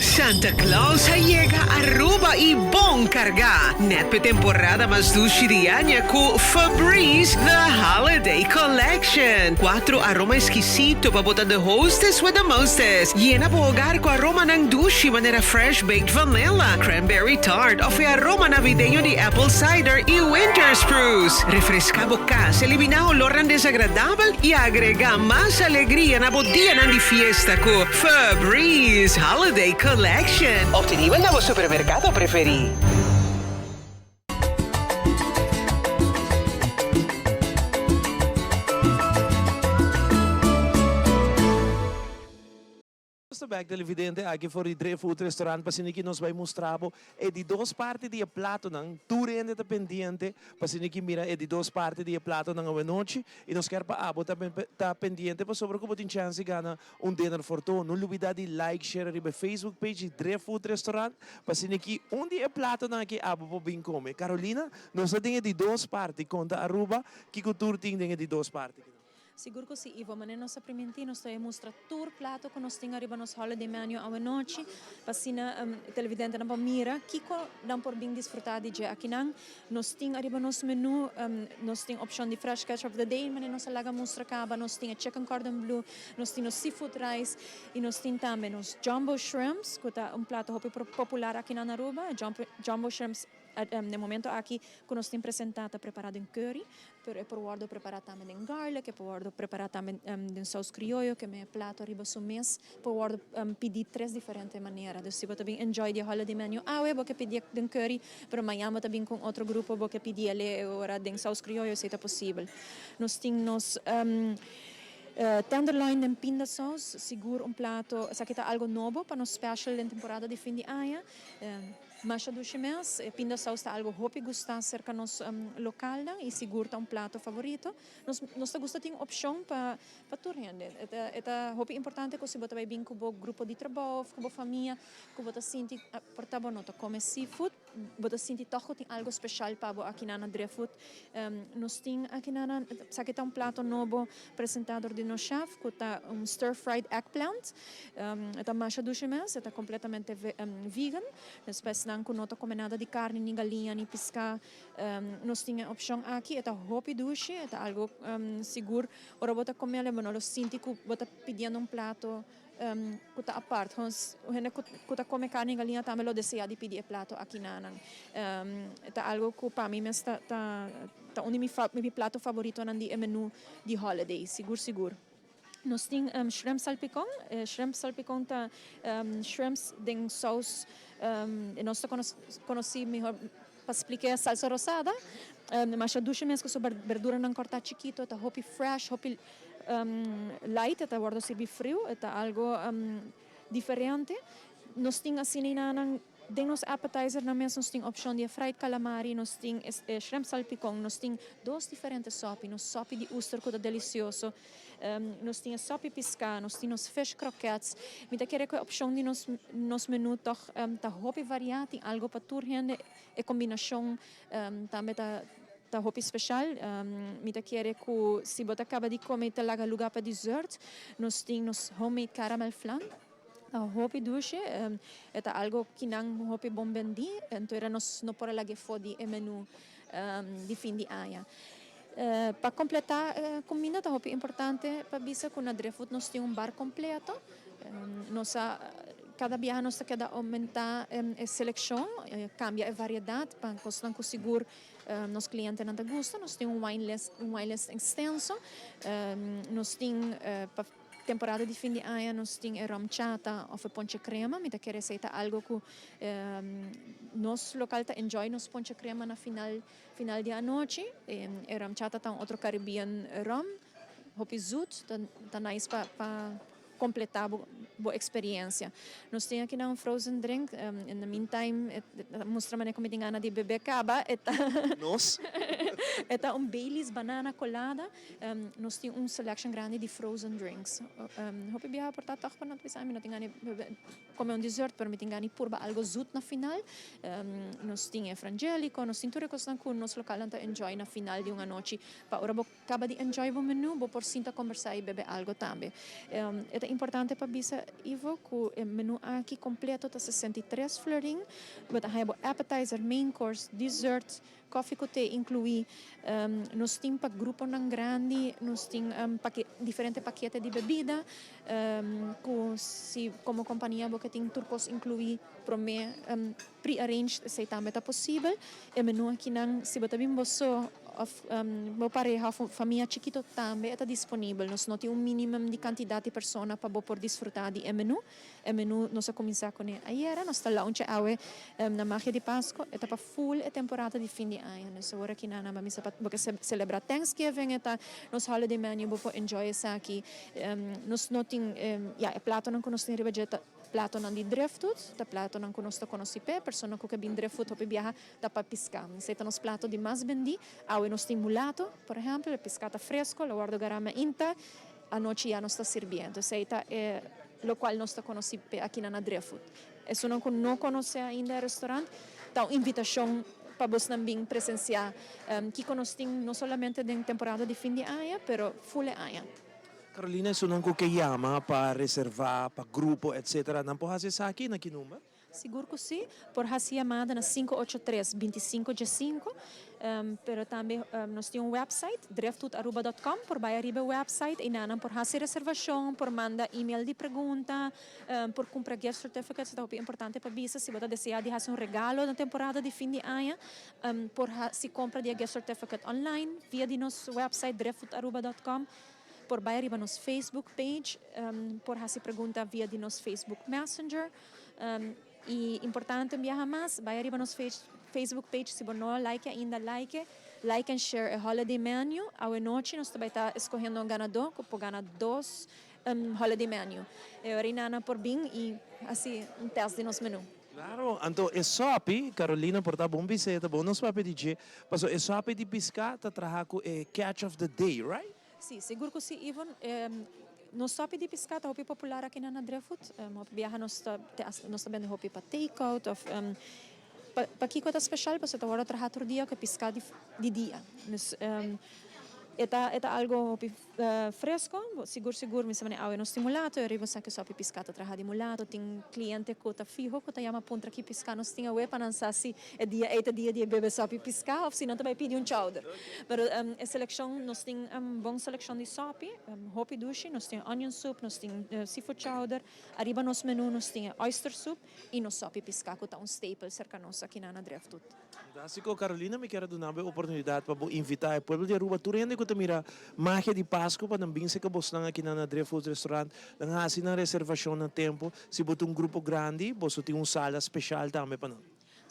Santa Claus a yega Aruba y bon carga! Net p'e temporada mas dushi di aña cu Febreze The Holiday Collection. Cuatro aroma exquisito pa bo ta the hostess with the mostest. Yena bo hogar cu aromanan dushi manera fresh baked vanilla, cranberry tart of e aroma navideño di apple cider y winter spruce. Refresca bo cas, elimina olornan desagradabel y agrega mas alegria na bo dianan di fiesta cu Febreze Holiday Collection. Obtenibel na bo supermercado preferi. Nos ta bek televidente aki for di Driftwood Restaurant pa asina ki nos bai mustra bo e di dos parti di e platonan. Tur hende ta pendiente pa asina ki mira e di dos parti di e platonan awenochi y nos kier pa abo ta ta pendiente pasobra cu bo tin chance di gana un dinner for two. No lubida di like, share riba e Facebook page di Driftwood Restaurant pa asina ki un di e platonan aki abo por bin come. Carolina, nos ta den e di dos parti. Conta Aruba kico tur tin den e di dos parti. Sigur cu si, Ivo. Manera nos a priminti, nos ta e mustra tur plato cu nos tin ariba nos holiday menu awenochi, pa asina televidentenan por mira kico nan por bin disfruta di dje akinan. Nos tin ariba nos menu, nos tin opcion di fresh catch of the day, manera nos a laga mustra caba, nos tin e chicken cordon bleu, nos tin nos seafood rice y nos tin tambe nos jumbo shrimps, cu ta un plato hopi popular akinan na Aruba. Jumbo shrimps. Den momento aki ku nos tin presentá ta prepará den curry, pero e por wòrdu prepará tambe den garlic, e por wòrdu prepará tambe den sous krioyo, ke me plato riba su mes por wòrdu pidí tres diferente manera. Dus si bo ta bin enjoy di e holiday menu awe bo ke pidié den curry, pero mañan bo ta bin ku un otro grupo bo ke pidi el e ora den sous krioyo, esei ta posibel. Nos tin nos tenderloin den pindasaus, sigur un plato, esaki ta algo nobo pa nos special den temporada di fin di aña. Masha dushi mes, e pinda saus ta algo hopi gusta serka nos lokalnan y sigur ta un plato favorito. Nos nos ta gusta tin opcion pa pa tur hende. E ta e ta hopi importante cu si bo ta bay bin cu bo grupo di trabou of cu bo famia cu bo ta sinti por ta bo no ta come seafood, bo ta sinti toch cu tin algo special pa bo aki na Driftwood. Nos tin aki na esaki ta un plato nobo presenta dor di nos chef cu ta un stir fried eggplant. E ta masha dushi mes, e ta completamente vegan. Despues nan cu no ta come nada di carni, ni galiña, ni pisca, nos tin e opcion aki. E ta hopi dushi, e ta algo sigur ora bo ta comel bo no lo sinti cu bo ta pidiendo un plato cu ta apart. Un hende cu ta come carni y galiña tambe lo desea di pidi e plato aki na nan. E ta algo cu pa mi mes ta ta un di mi plato favoritonan di e menu di holiday, sigur sigur. Nos tin shrimp salpicon. E shrimp salpicon ta shrimps den saus, nos ta conoci mihor pa splica salsa rosada. Masha dushi mes cu su berduranan corta chikito, ta hopi fresh, hopi light, e ta wordo sirbi friu, e ta algo diferente. Nos tin asina enanan. Den nos appetizernan mes nos tin opcion di e fried calamari, nos tin e shrimp salpicon, nos tin dos diferente sopi, nos sopi di oester cu ta delicioso, nos tin e sopi pisca, nos tin nos fish croquettes. Mi ta kere cu e opcion di nos nos menu toch ta hopi varia, tin algo pa tur hende, e combinacion tambe ta ta hopi special. Mi ta kere cu si bo ta caba di come y ta laga luga pa dessert, nos tin nos homemade caramel flan. Ta hopi dushi, e ta algo ki nan hopi bon bendi, enton era nos no por a laga efo di e menu di fin di aña. Pa completa e cuminda ta hopi importante pa bisa cu na Driftwood nos tin un bar completo, nos a cada biaha nos ta keda aumenta e seleccion, cambia e variedad pa cosnan cu sigur nos clientenan ta gusta, nos tin un wine list un wine list extenso, nos tin pa. Temporada di fin di aña nos tin e rum chata of e ponche crema. Mi ta kere esey ta algo cu nos local ta enjoy nos ponche crema na final final di anochi. E rum chata ta un otro Caribbean rum, hopi zoet, ta nice pa pa completa bo bo experiencia. Nos tin aki nan un frozen drink, in the meantime ta mustra manera cu mi tin gana di bebe caba, e ta Nos? E ta un Baileys banana colada. Nos tin un selection grandi di frozen drinks. Hopi biaha por ta tòg pa no ta bisa mi no tin gana di kome un dessert pero mi tin gana di purba algo zoet na final. Nos tin e frangelico, nos tin tur e kosnan ku nos lokalnan ta enjoy na final di un anochi pa ora bo kaba di enjoy bo menu bo por sinta kombersá i bebe algo tambe. E ta importante pa bisa Ivo ku e menu aki kompleto ta 63 florin. Bo ta haña bo appetizer, main course, dessert, Koffie ku te inkluí. Nos tin pa gruponan grandi, nos tin diferente pakete di bebida ku si komo kompania bo ke tin tur kos inkluí promé pre-arranged esei tambe ta posibel. E menú akinan si bo ta bin bo so òf bo pareha òf famia chikito tambe e ta disponibel. Nos no tin un minimum di kantidat di persona pa bo por disfrutá di e menú. E menu nos a cuminsa cune ayera, nos ta launcha awe na Magia di Pasco, e ta pa full e temporada di fin di aña. Nos awor aki nan a misa pa bo ke celebra Thanksgiving, e ta nos holiday menu, bo por enjoy esaki. Nos no tin, ya, e platonan cu nos tin riba dje ta platonan di Driftwood, ta platonan cu nos ta conoci p'e, persona cu ke bin Driftwood hopi biaha ta pa pisca. Esey ta nos plato di mas bendi. Awe nos tin mulato, por ehempel, e pisca ta fresco, lo wordo gara mainta. Anochi ya nos ta sirbiendo. Esei ta e locual nos ta conoci p'e aki na na Driftwood. Esunnan cu no conoce ainda e restaurant, ta un invitacion pa bosnan bin presencia kico nos tin no solamente den temporada di fin di aña pero full e aña. Carolina esunnan cu ke yama pa reserva pa grupo etc nan por haci esaki na ki number? Sigur cu si, por haci yamada na 583 25 diescinco, pero tambe nos tin un website driftwoodaruba dot com, por bay ariba e website y nan por haci reservacion, por manda email di pregunta, por cumpra gift certificates, ta hopi importante pa bisa si bo ta desea di haci un regalo na temporada di fin di aña, por haci compra di e gift certificate online via di nos website driftwoodaruba dot com. Por bai riba nos Facebook page, por hasi pregunta via di nos Facebook Messenger. Y importante un biaha mas, bai riba nos Facebook page si bo no a like ainda, like, like and share e holiday menu. Awe nochi nos ta bai ta escogiendo un ganador cu por gana dos holiday menu. E ora Nana por bin y hasi un test di nos menu. Claro, anto e sopi, Carolina por ta bon bis'é, ta bon nos papia di dje, paso e sopi di pisca ta traha cu e catch of the day, right? Sí, sigur ku sí, Ivon. Nos sopi di piská ta hopi popular aki na Driftwood. Hopi biaha nos ta nos ta bende hopi pa take out òf pakiko ta speshal pasobra ta wòrdu traha tur dia ku e piská di dia. Dus e ta e ta algu hopi fresko. Sigur sigur mi sa manera awe nos tin mulato i riba sa ku sopi piská ta traha di mulato. Tin kliente ku ta fiho ku ta yama puntra ki piská nos tin awe pa nan sa si E dia ei ta dia di e bebe sopi piská òf si nan ta bai pidi un chowder. Pero e selekshon, nos tin un bon selekshon di sopi, hopi dushi. Nos tin onion soup, nos tin seafood chowder. Ariba nos menu nos tin e oyster soup i nos sopi piská ku ta un staple serka nos aki na Driftwood. Fantástiko, Carolina, mi kier a duna bo e oportunidat pa bo invitá e pueblo di Aruba, tur hende ku ta mira magia di Pasku pa nan bin serka bosnan aki na Driftwood Restaurant, nan hasi nan reservashon na tempu. Si bo ta un grupo grandi, boso tin un sala speshal tambe pa nan.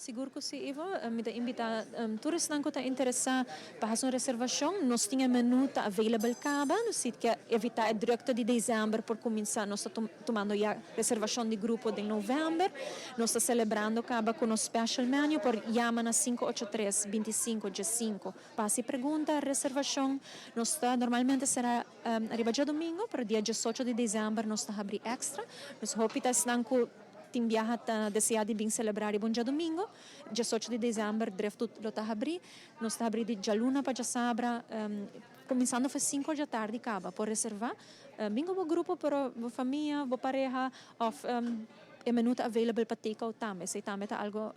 Sigur ku si, Ivo. Mi ta invitá tur esnan ku ta interesá pa hasi un reservashon. Nos tin e menú ta available kaba. Nos si ke evitá e drukte di desèmber por kuminsá nos ta tumando ya reservashon di grupo den novèmber. Nos ta selebrando kaba ku nos special menu. Por yama na 583 25 15 pa hasi pregunta, reservashon. Nos ta normalmente sera riba djadumingu, pero dia 18 di desèmber nos ta habri èkstra. Nos hopi ta esnan ku. Tin biaha ta desea di bin celebra riba un djadumingo, 18 di december Driftwood lo ta habri. Nos ta habri di djaluna pa djasabra, cuminsando for cinco djatardi caba. Por reserva, bin cu bo grupo pero bo famia, bo pareha of e menu ta available pa take out tambe. Esey tambe ta algo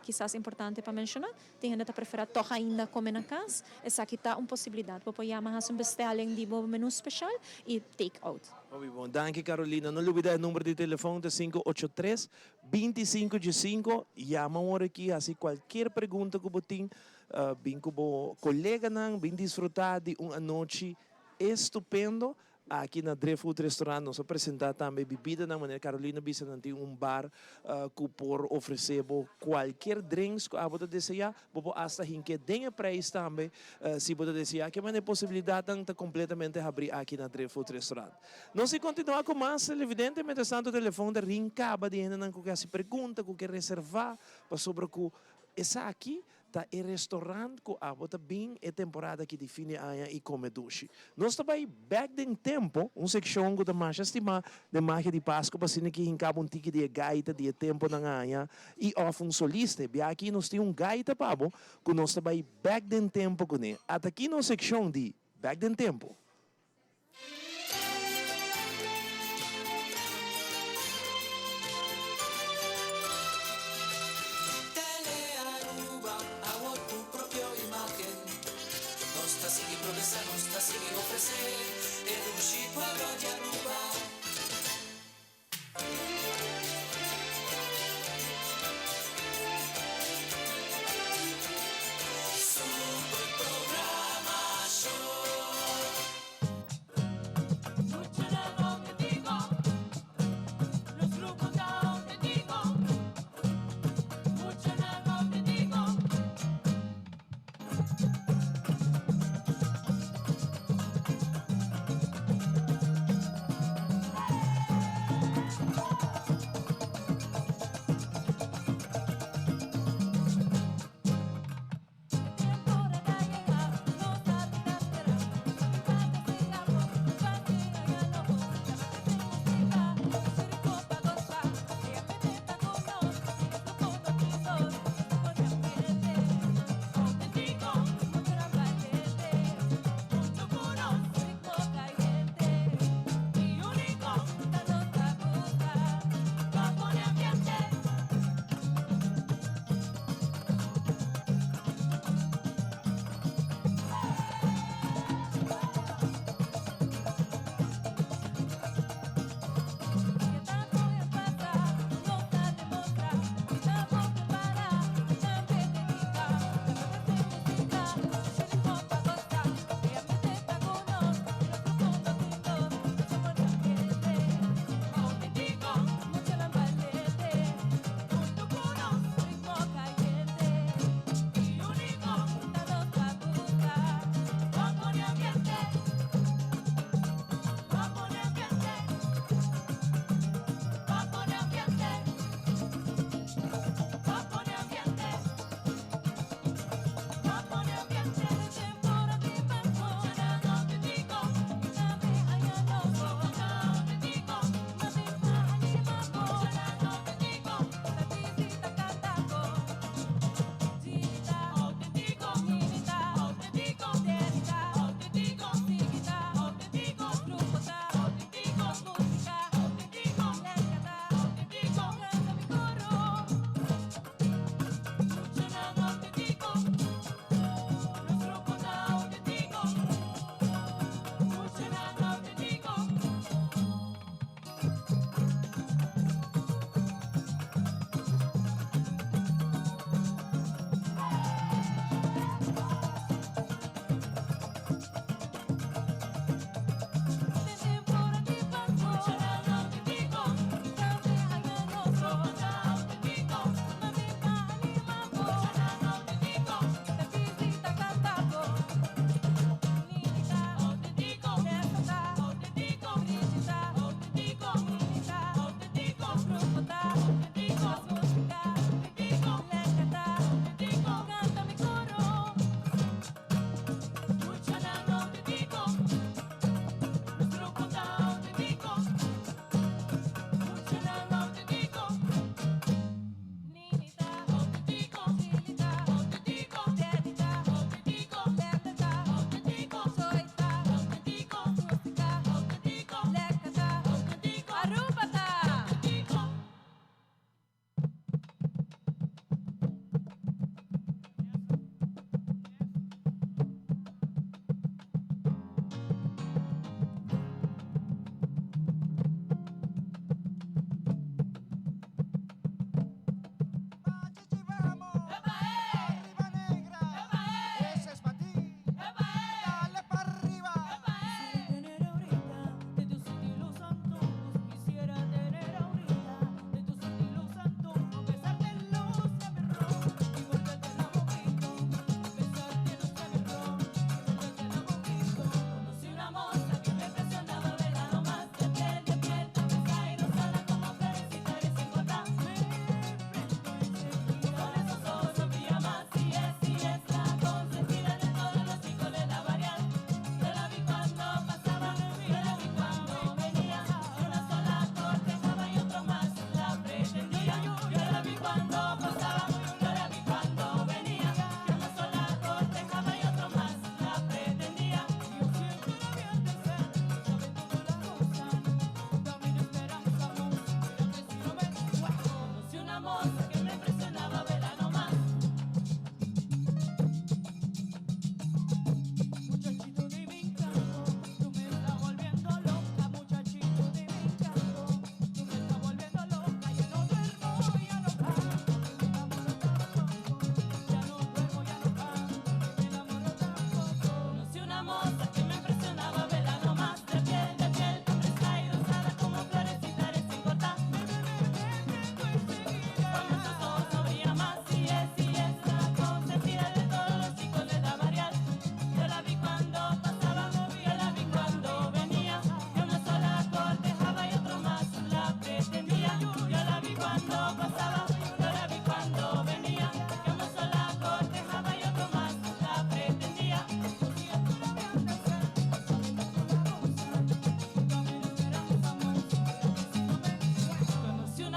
kisas importante pa menciona. Tin hende ta prefera tog ainda come na cas. Esaki ta un posibilidad. Bo por yama haci un bestelling di bo menu special y take out. Hopi bon. Danki Carolina. No lubida e number di telefon ta 583 25 15. Yama un ora aki haci cualkier pregunta cu bo tin. Bin cu bo coleganan bin disfruta di un anochi estupendo. Aki na Driftwood Restaurant nos a presenta tambe bibidanan, manera Carolina bisa nan tin un bar cu por ofrece bo cualkier drinks cu abo ta desea, bo por hasta hinke den e prijs tambe si bo ta desea. Ke manera e posibilidadnan ta completamente habri aki na Driftwood Restaurant. Nos si continua cu mas televidente, mientras tanto telefon ta ring caba di hendenan cu ke haci pregunta, cu ke reserva pasobra cu esaki Ta e restaurant cu abo ta bin e temporada aki di fin di aña y come dushi. Nos ta bay bek den tempo, un seccion cu ta masha stima den magia di Pasco pa asina ki hincabo un tiki di e gaita di e temponan aña y of un solista. E bia aki nos tin un gaita pa bo cu nos ta bay bek den tempo cune. Ata aki nos seccion di Bek den Tempo. Telearuba, awor cu propio imagen. Nos ta sigui progresa, nos ta sigui ofrece e dushi pueblo di Aruba. Super programacion.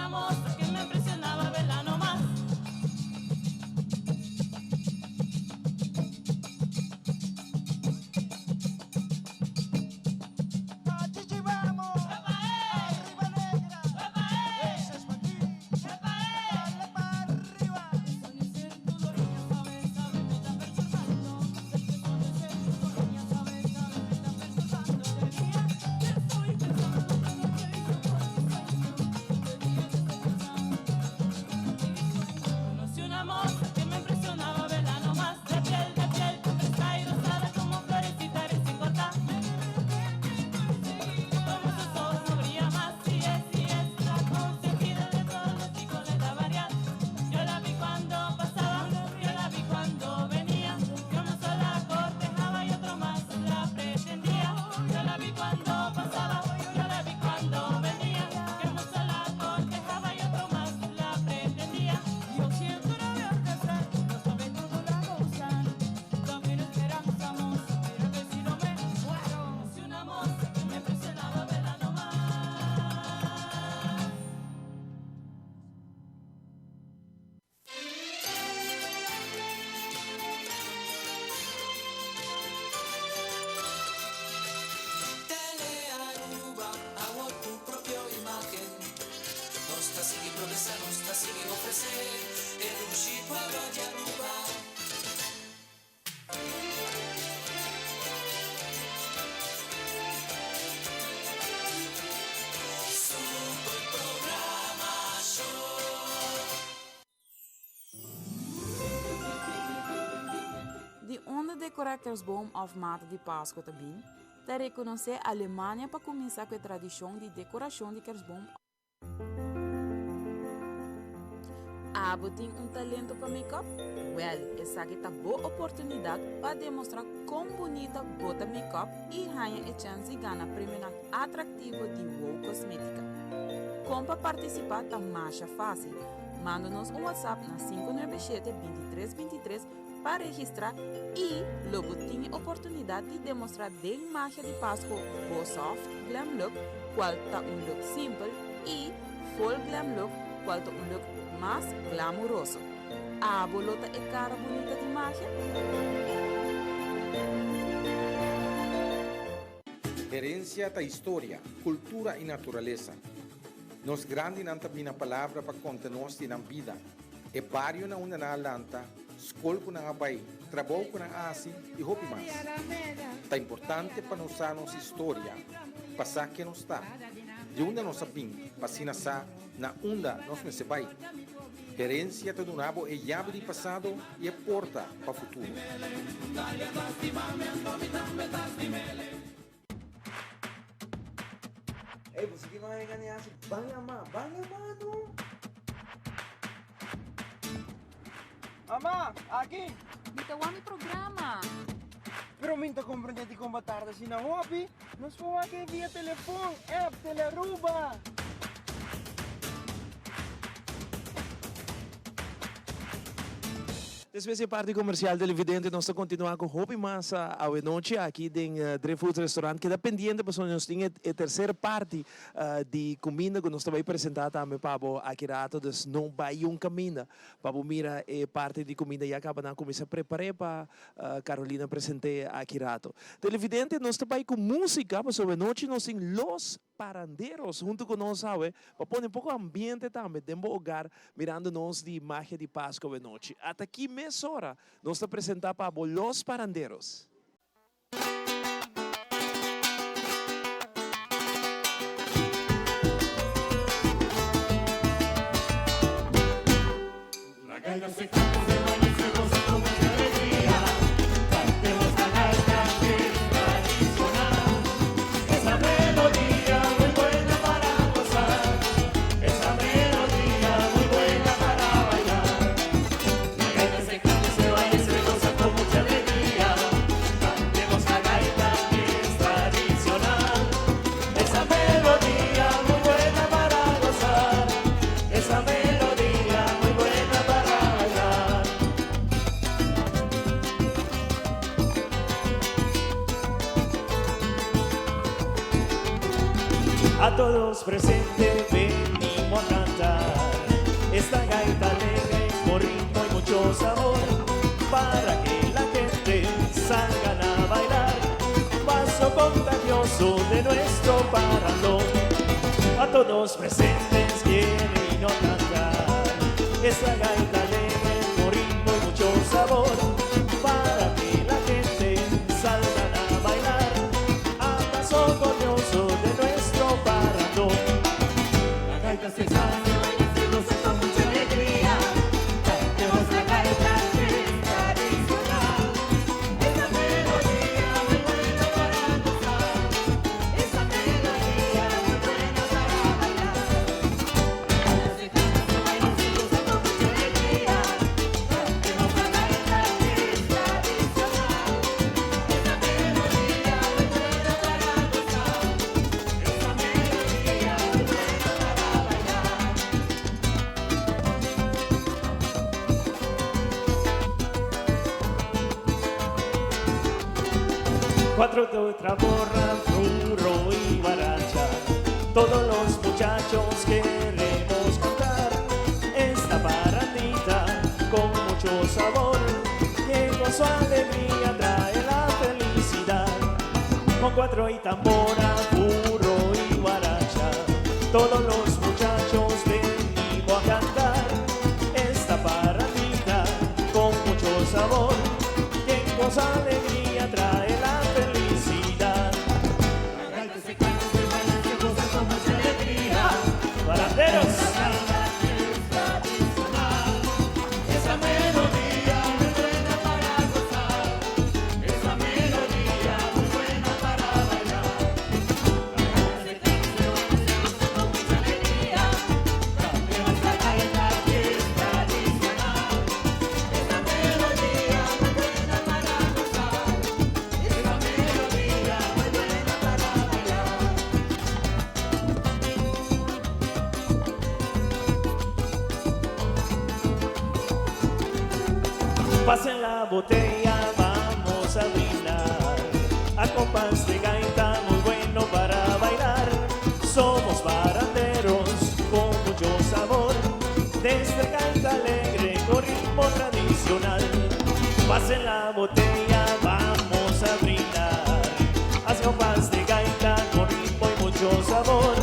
una moza que me impresionaba verla nomás. Conocí una moza que me impresionaba verla nomás. De piel, de piel, fresca y rosada como florecita recién cortada. Como sus ojos no brilla más, si es, si es la consentida de todos los chicos de la variedad. Yo la vi cuando pasaba, yo la vi cuando venía. Yo no sola cortejaba y otro más la pretendía. Yo la vi cuando pasaba, yo la vi cuando venía. Yo no sola cortejaba y otro más la pretendía. Yo siento la veo casar, no sabe todo la gozar. También esperanza, moza, pero que si no me muero. Conocí una moza que me impresionaba verla nomás. Telearuba, awor tu propio imagen. Nos ta sigui progresa, nos ta sigui ofrece e dushi pueblo di Aruba. Super programa show. Di unda decorá kerstboom òf mata di Pasku ta bin? Ta rekonosé Alemania pa kuminsá ku e tradishon di dekorashon di kerstboom. Abo tin un talento pa make-up? Wèl, esaki ta bo oportunidat pa demostrá kon bunita bo ta make-up i haña e chèns di gana premionan atraktivo di Wow Kosmétika. Kon pa partisipá ta masha fásil. Manda nos un WhatsApp na 597 23 23 pa registrá i lo bo tin e oportunidat di demostrá den magia di Pasku bo soft glam look kual ta un look simpel i full glam look kual ta un look mas glamuroso. Abo lo ta e kara bunita di magia? Herencia ta historia, cultura y naturalesa. Nos grandinan ta bina palabra pa conta nos di nan bida, e bario na unda nan a lanta, scol cu nan a bay, trabou cu nan a haci y hopi mas. Ta importante pa nos sa nos historia, pa sa ken nos ta, di unda nos a bin pa asina sa na unda nos mester bay. Herencia ta duna bo e yabi di pasado y e porta pa futuro. Ey, bo sigui mas e gane hasi. Ban yama, ban yama no. Mama, aki! Mi ta wak mi programa. Pero mi ta comprende di con bo tarda asina hopi. Nos por wak e via telefon, app, Telearuba. Despues di e parti comercial televidente nos ta continua cu hopi mas awe nochi aki den Driftwood Restaurant. Keda pendiente pasobra nos tin e tercer parti di cuminda cu nos ta bay presenta tambe pa bo aki rato. Dus no bay un caminda pa bo mira e parti di cuminda ya caba nan cuminsa prepare pa Carolina presente aki rato. Televidente nos ta bay cu musica pasobra anochi nos tin Los Paranderos hunto cu nos awe pa pone un poco ambiente tambe den bo hogar mirando nos di Magia di Pascu awe nochi. Ata aki mesora nos ta presenta pa bo Los Paranderos. A todos presentes venimos a cantar. cantar esta gaita alegre con ritmo y mucho sabor para que la gente salgan a bailar. Paso contagioso de nuestro parrandón. A todos presentes quieren no cantar esta gaita alegre con ritmo y mucho sabor para que la gente salgan a bailar a paso glorioso de nuestro parrandón. La gaita se canta, se goza con mucha alegría. Cantemos la gaita que es tradicional. Esa melodía muy buena para gozar. Esa melodía muy buena para bailar. La gaita se canta, se baila, se goza con mucha alegría. Cantemos la gaita que es tradicional. Esa melodía muy buena para gozar. Esa melodía muy buena para bailar. Cuatro de otra borra, burro y guaracha. Todos los muchachos queremos cantar esta parrandita con mucho sabor que con su alegría trae la felicidad. Con cuatro y tambora, burro y guaracha, todos los muchachos venimos a cantar esta parrandita con mucho sabor que con su alegría trae la felicidad. La gaita se canta, se baila, se goza con mucha alegría. ¡Parranderos! Esa melodía muy buena para gozar. Esa melodía muy buena para bailar. La gaita se canta, se baila, se goza con mucha alegría. Cantemos la gaita que es tradicional. Esa melodía muy buena para gozar. Esa melodía muy buena para bailar. Pasen la botella, vamos a brindar. A compás de gaita muy bueno para bailar. Somos parranderos con mucho sabor. Desde gaita alegre con ritmo tradicional. Pasen la botella, vamos a brindar. A compás de gaita con ritmo y mucho sabor.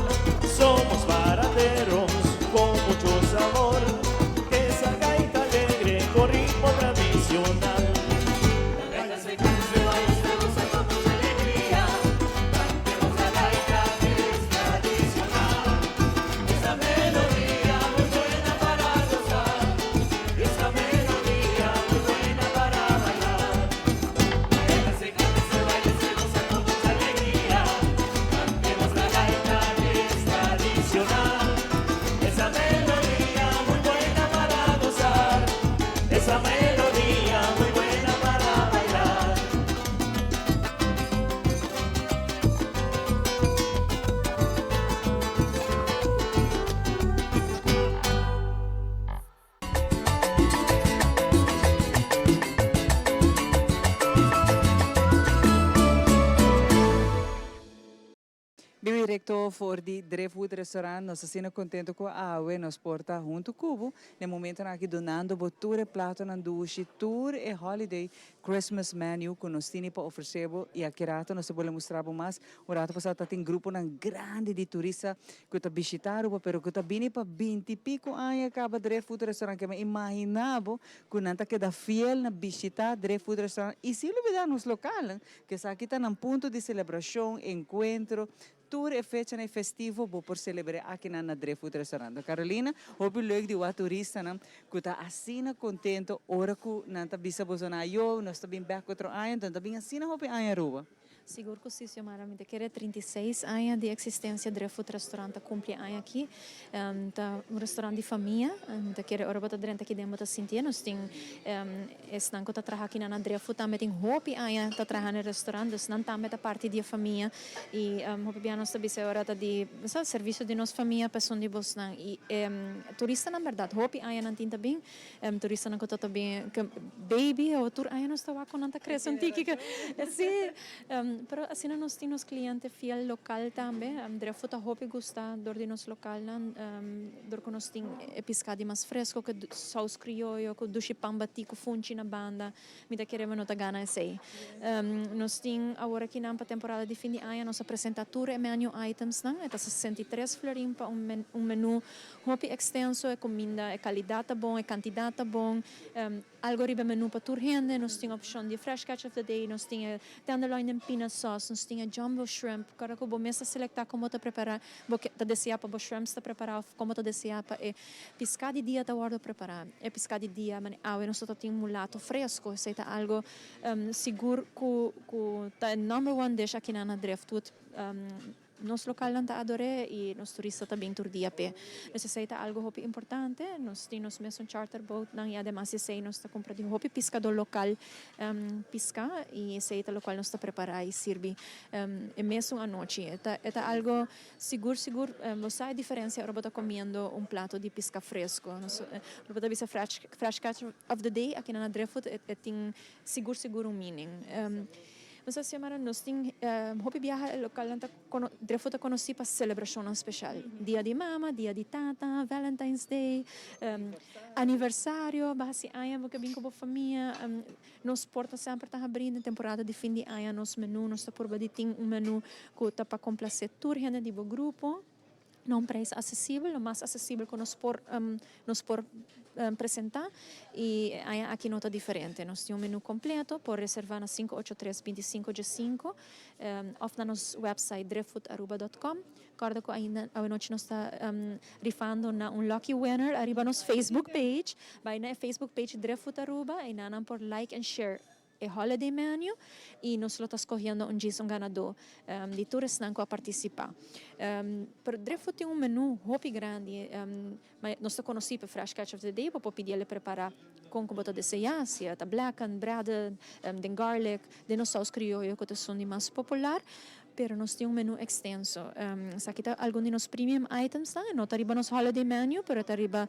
Somos parranderos con mucho sabor. Esa gaita alegre con ritmo tradicional. La gaita se canta, se baila, se goza con mucha alegría. Cantemos la gaita que es tradicional. Esa melodía muy buena para gozar. Esa melodía muy buena para bailar. La gaita se canta, se baila, se goza con mucha alegría. Cantemos la gaita que es tradicional. Esa melodía muy buena para gozar. Esa melodía muy buena para bailar. Bibo directo for di Driftwood Restaurant, nos ta asina contento cu awe nos por ta hunto cu bo na e momentonan aki dunando bo tur e platonan dushi, tur e holiday Christmas menu cu nos tini pa ofrece bo y aki rato nos ta bolbe mustra bo mas. Un rato pasa ta tin gruponan grandi di turista cu ta bishita Aruba pero cu ta bini pa binti pico aña caba Driftwood Restaurant ke mi imagina bo cu nan ta keda fiel na bishita Driftwood Restaurant y sin lubida nos localnan Ku esaki ta nan punto di selebrashon, enkuentro, tur e fechanan festivo bo por selebr'é akinan na Driftwood Restaurant. Don Carolina, hopi leuk di wak turistanan ku ta asina kontento ora ku nan ta bisa boso nan ayo, nos ta bin bèk otro aña, enton ta bin asina hopi aña Aruba. Sigur ku si, Xiomara. Mi ta kere 36 aña di eksistensia Driftwood Restaurant ta kumpli e aña aki. Ta un restaurant di famia. Mi ta kere ora bo ta drenta aki den bo ta sintié. Nos tin Esnan ku ta traha aki na Nadrefo tambe tin hopi aña ta traha na e restaurant, dus nan tambe ta parti di e famia. I hopi bia nos ta bisa e ora ta di sa servisio di nos famia pa esun di bosnan. I e turistanan bèrdat hopi aña nan tin ta bin, turistanan ku ta ta bin baby awo tur aña nos ta wak ku nan ta krese un tiki. Si. Pero asina nos tin nos cliente fiel local tambe. Driftwood ta hopi gusta dor di nos localnan, dor cu nos tin e pisca di mas fresco, cu saus crioyo, cu dushi pan bati cu funchi na banda. Mi ta kere bo no ta gana esey. Nos tin awor akinan pa temporada di fin di aña nos a presenta tur e menu itemsnan. E ta 63 florin pa un menu hopi extenso. E cuminda, e calidad ta bon, e cantidad ta bon. Algo riba e menu pa tur hende. Nos tin opcion di fresh catch of the day, nos tin e tenderloin den peanut sauce, nos tin e jumbo shrimp. Ora cu bo mes ta selecta con bo ta prepara, bo ta desea pa bo shrimps ta prepara of con bo ta desea pa e pisca di dia ta wordo prepara. E pisca di dia, mane awe nos ta tin mulato fresco, esey ta algo sigur cu cu ta e number one dish akinan na Driftwood. Nos localnan ta ador'é y nos turista ta bin tur dia p'e. Nos esey ta algo hopi importante. Nos tin nos mesun charter boatnan y ademas di esey nos ta cumpra di hopi piscador local pisca y esey ta locual nos ta prepara y sirbi e mesun anochi. E ta e ta algo sigur sigur bo sa e diferencia ora bo ta comiendo un plato di pisca fresco. Nos ora bo ta bisa fresh fresh catch of the day aki na Driftwood e tin sigur sigur un meaning. Nos a siamara nos tin hopi biaha e localnan ta Drefo ta conoci pa celebracionnan special. Dia di mama, dia di tata, Valentine's Day, aniversario, bo haci aña bo ke bin cu bo famia. Nos porta semper ta habri den temporada di fin di aña nos menu, nos ta purba di tin un menu cu ta pa complace tur hende di bo grupo. Na un prijs accesibel, lo mas accesibel cu nos por nos por presenta y e aña aki no ta diferente. Nos tin un menu completo, por reserva na sinku ocho tres bintisinko diesinko of na nos website driftwoodaruba dot com. Corda cu ainda awenochi nos ta rifando na un lucky winner ariba nos Facebook page. Bay na e Facebook page Driftwood Aruba y nan por like and share e holiday menu y nos lo ta scogiendo un djis un ganador di tur esnan cu a participa. Pero Driftwood tin un menu hopi grandi, ma nos ta conoci pa fresh catch of the day, bo por pidi el prepara con cu bo ta desea, si ta blackened, breaded, den garlic, den nos saus crioyo cu ta esun di mas popular. Pero nos tin un menu extenso. Esaki ta algun di nos premium itemsnan, e no ta riba nos holiday menu, pero e ta riba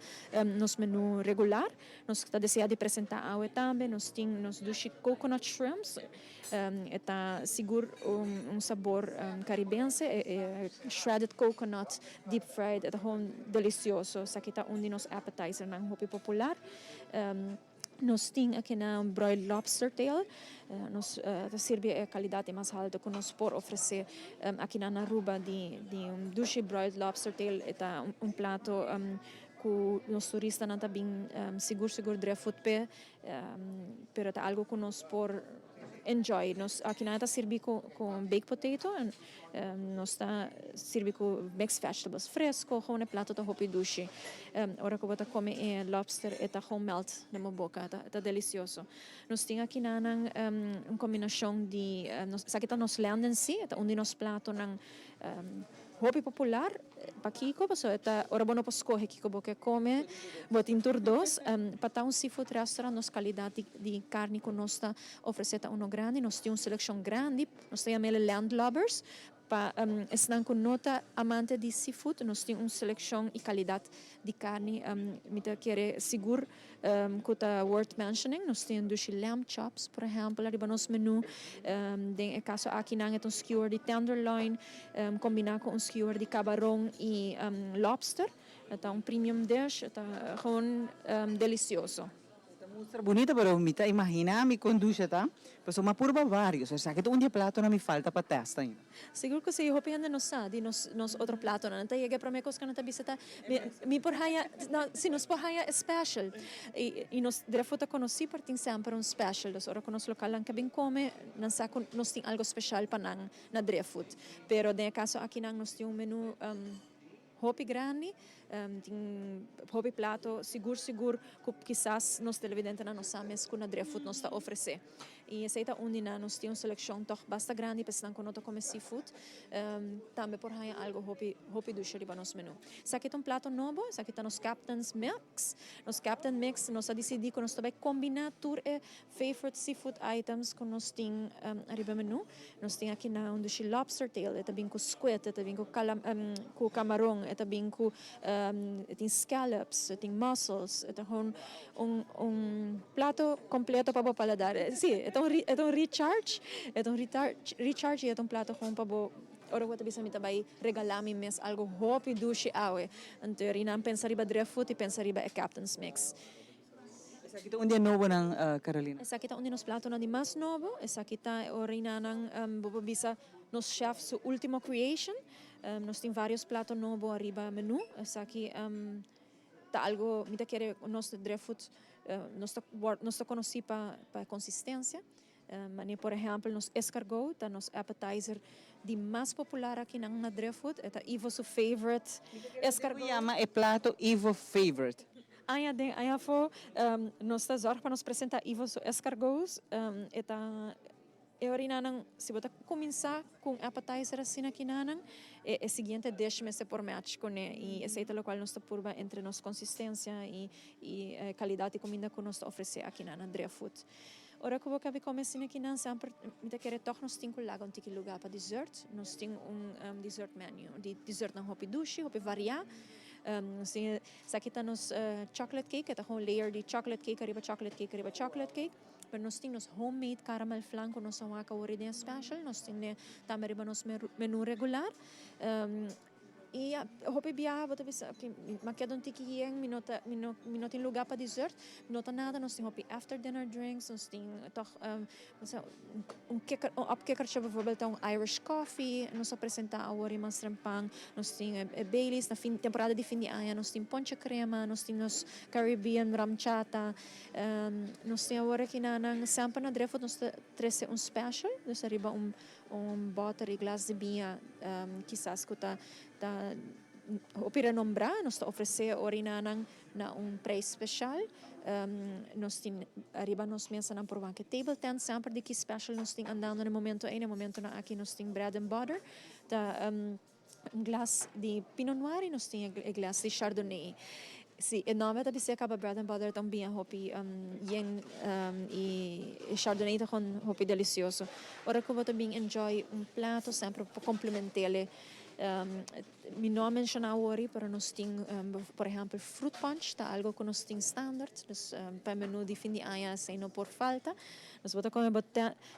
nos menu regular. Nos ta desea di presenta awe tambe. Nos tin nos dushi coconut shrimps. E ta sigur un sabor caribense. E shredded coconut deep fried e ta gewoon delicioso. Esaki ta un di nos appetizernan hopi popular. Nos tin akina un broiled lobster tail. Nos ta sirbi e calidad di mas halto cu nos por ofrece akina na Aruba di un dushi broiled lobster tail. E ta un plato Cu nos turistanan ta bin sigur sigur Driftwood p'e, pero ta algo cu nos por enjoy. Nos akinan ta sirbi cu baked potato, nos ta sirbi cu mixed vegetables fresco, gewoon e plato ta hopi dushi. Ora cu bo ta come e lobster e ta gewoon melt den bo boca, ta delicioso. Nos tin akinanan un combinacion di, esaki ta nos land and sea, e ta un di nos platonan Hopi popular, pakiko? Pasobra e ta ora bo no por skohe kiko bo ke kome, bo tin tur dos. Pa ta un seafood restaurant nos kalidat di karni ku nos ta ofresé ta uno grandi. Nos tin un selekshon grandi, nos ta yam'el landlubbers. Pa esnan ku no ta amante di seafood nos tin un selekshon i kalidat di karni mi ta kere sigur ku ta worth mentioning. Nos tin dushi lamb chops por ehèmpel ariba nos menu. Den e kaso aki nan e ta un skewer di tenderloin kombiná ku un skewer di kabaron i lobster. E ta un premium dish, e ta gewoon delisioso. Ta mustra bunita pero mi ta imagina mi con dusha ta pasobra mi a purba varios esaki ta un di e platonan mi falta pa testa ainda. Sigur cu si hopi hende no sa di nos nos otro platonan nan ta yega e prome cos cu nan ta bisa ta mi mi por haya no si nos por haya e special y y nos Drefo ta conoci por tin semper un special dus ora cu nos localnan ke bin come nan sa cu nos tin algo special pa nan na Drefut pero den e caso akinan nos tin un menu Hopi grandi, tin hopi plato sigur sigur ku kisas nos televidentenan no sa mes ku na Driftwood nos ta ofresé. I esei ta un di nan. Nos tin un selekshon tòg basta grandi pa esnan ku no ta kome seafood tambe por haña algu hopi hopi dushi riba nos menú. Esaki ta un plato nobo, esaki ta nos Captain's Mix. Nos Captain Mix nos a disidí ku nos ta bai kombiná tur e Favorite seafood items ku nos tin ariba menú. Nos tin aki na un dushi lobster tail, e ta bin ku squid, e ta bin ku ku kamaron. e ta bin ku e tin scallops, e tin mussels, e ta gewoon un un plato completo pa bo paladar. Si, e ta un e ta un recharge, e ta un recharge y e ta un plato gewoon pa bo ora ku bo ta bisa mi ta bai regalá mi mes algo hopi dushi awe. Anto e rinan pensa riba Driftwood y pensa riba e Captain's Mix. Esaki ta un di e nobonan, Carolina? Esaki ta un di nos platonan di mas nobo. Esaki ta e orinanan, bo por bisa, nos chef su ultimo creation. Nos tin varios plato nobo ariba menu. Esaki ta algo, mi ta kere nos Driftwood, nos ta nos ta conoci pa pa e consistencia. Mane por ehempel nos escargot ta nos appetizer di mas popular akinan na Driftwood. E ta Ivo su favorite escargot. Bo yama e plato Ivo favorite? Aña den aña afó nos ta zorg pa nos presenta Ivo su escargots. E ta e orinanan, si bo ta cuminsa cu un appetizer asina kinanan, e e siguiente dish mester por match cune y esey ta locual nos ta purba entre nos consistencia y y calidad di cuminda cu nos ta ofrece akinan na Driftwood. Ora cu bo cabi come asina kinan semper mi ta kere toch nos tin cu laga un tiki lugar pa dessert. Nos tin un dessert menu di dessertnan hopi dushi, hopi varia. Nos tin esaki ta nos chocolate cake, e ta gewoon layer di chocolate cake ariba chocolate cake ariba chocolate cake. Pero nos tin nos homemade caramel flan cu nos a wak awor den special. Nos tin tambe riba nos menu regular. Y ya, hopi biaha bo ta bisa, ok, mi a keda un tiki yen, mi no ta, mi no, mi no tin lugar pa dessert. No ta nada, nos tin hopi after dinner drinks, nos tin toch, un kicker, un opkikkertje bijvoorbeeld ta un Irish coffee, nos a presenta awor riba Strempan. Nos tin e Baileys, na fin, temporada di fin di aña nos tin ponche crema, nos tin nos Caribbean rum chata. Nos tin awor aki na nan semper na Driftwood nos ta trece un special, dus ariba un Un bòter i glas di biña kisas ku ta ta hopi renombrá. Nos ta ofresé orinanan na un preis speshal. Nos tin ariba nos mesanan por wak e table tent semper di ki special nos tin andando na e momento ei. Na e momentonan aki nos tin bread and butter. Ta un glas di Pinot Noir i nos tin e glas di Chardonnay. Si, e nomber ta bis'é caba bread and butter ta un biña hopi yen y e Chardonnay ta gewoon hopi delicioso. Ora cu bo ta bin enjoy un plato semper bo por complement'ele. Mi no a menciona awor pero nos tin por ehempel fruit punch ta algo cu nos tin standard, dus pa e menu di fin di aña esey no por falta. Nos bo ta come bo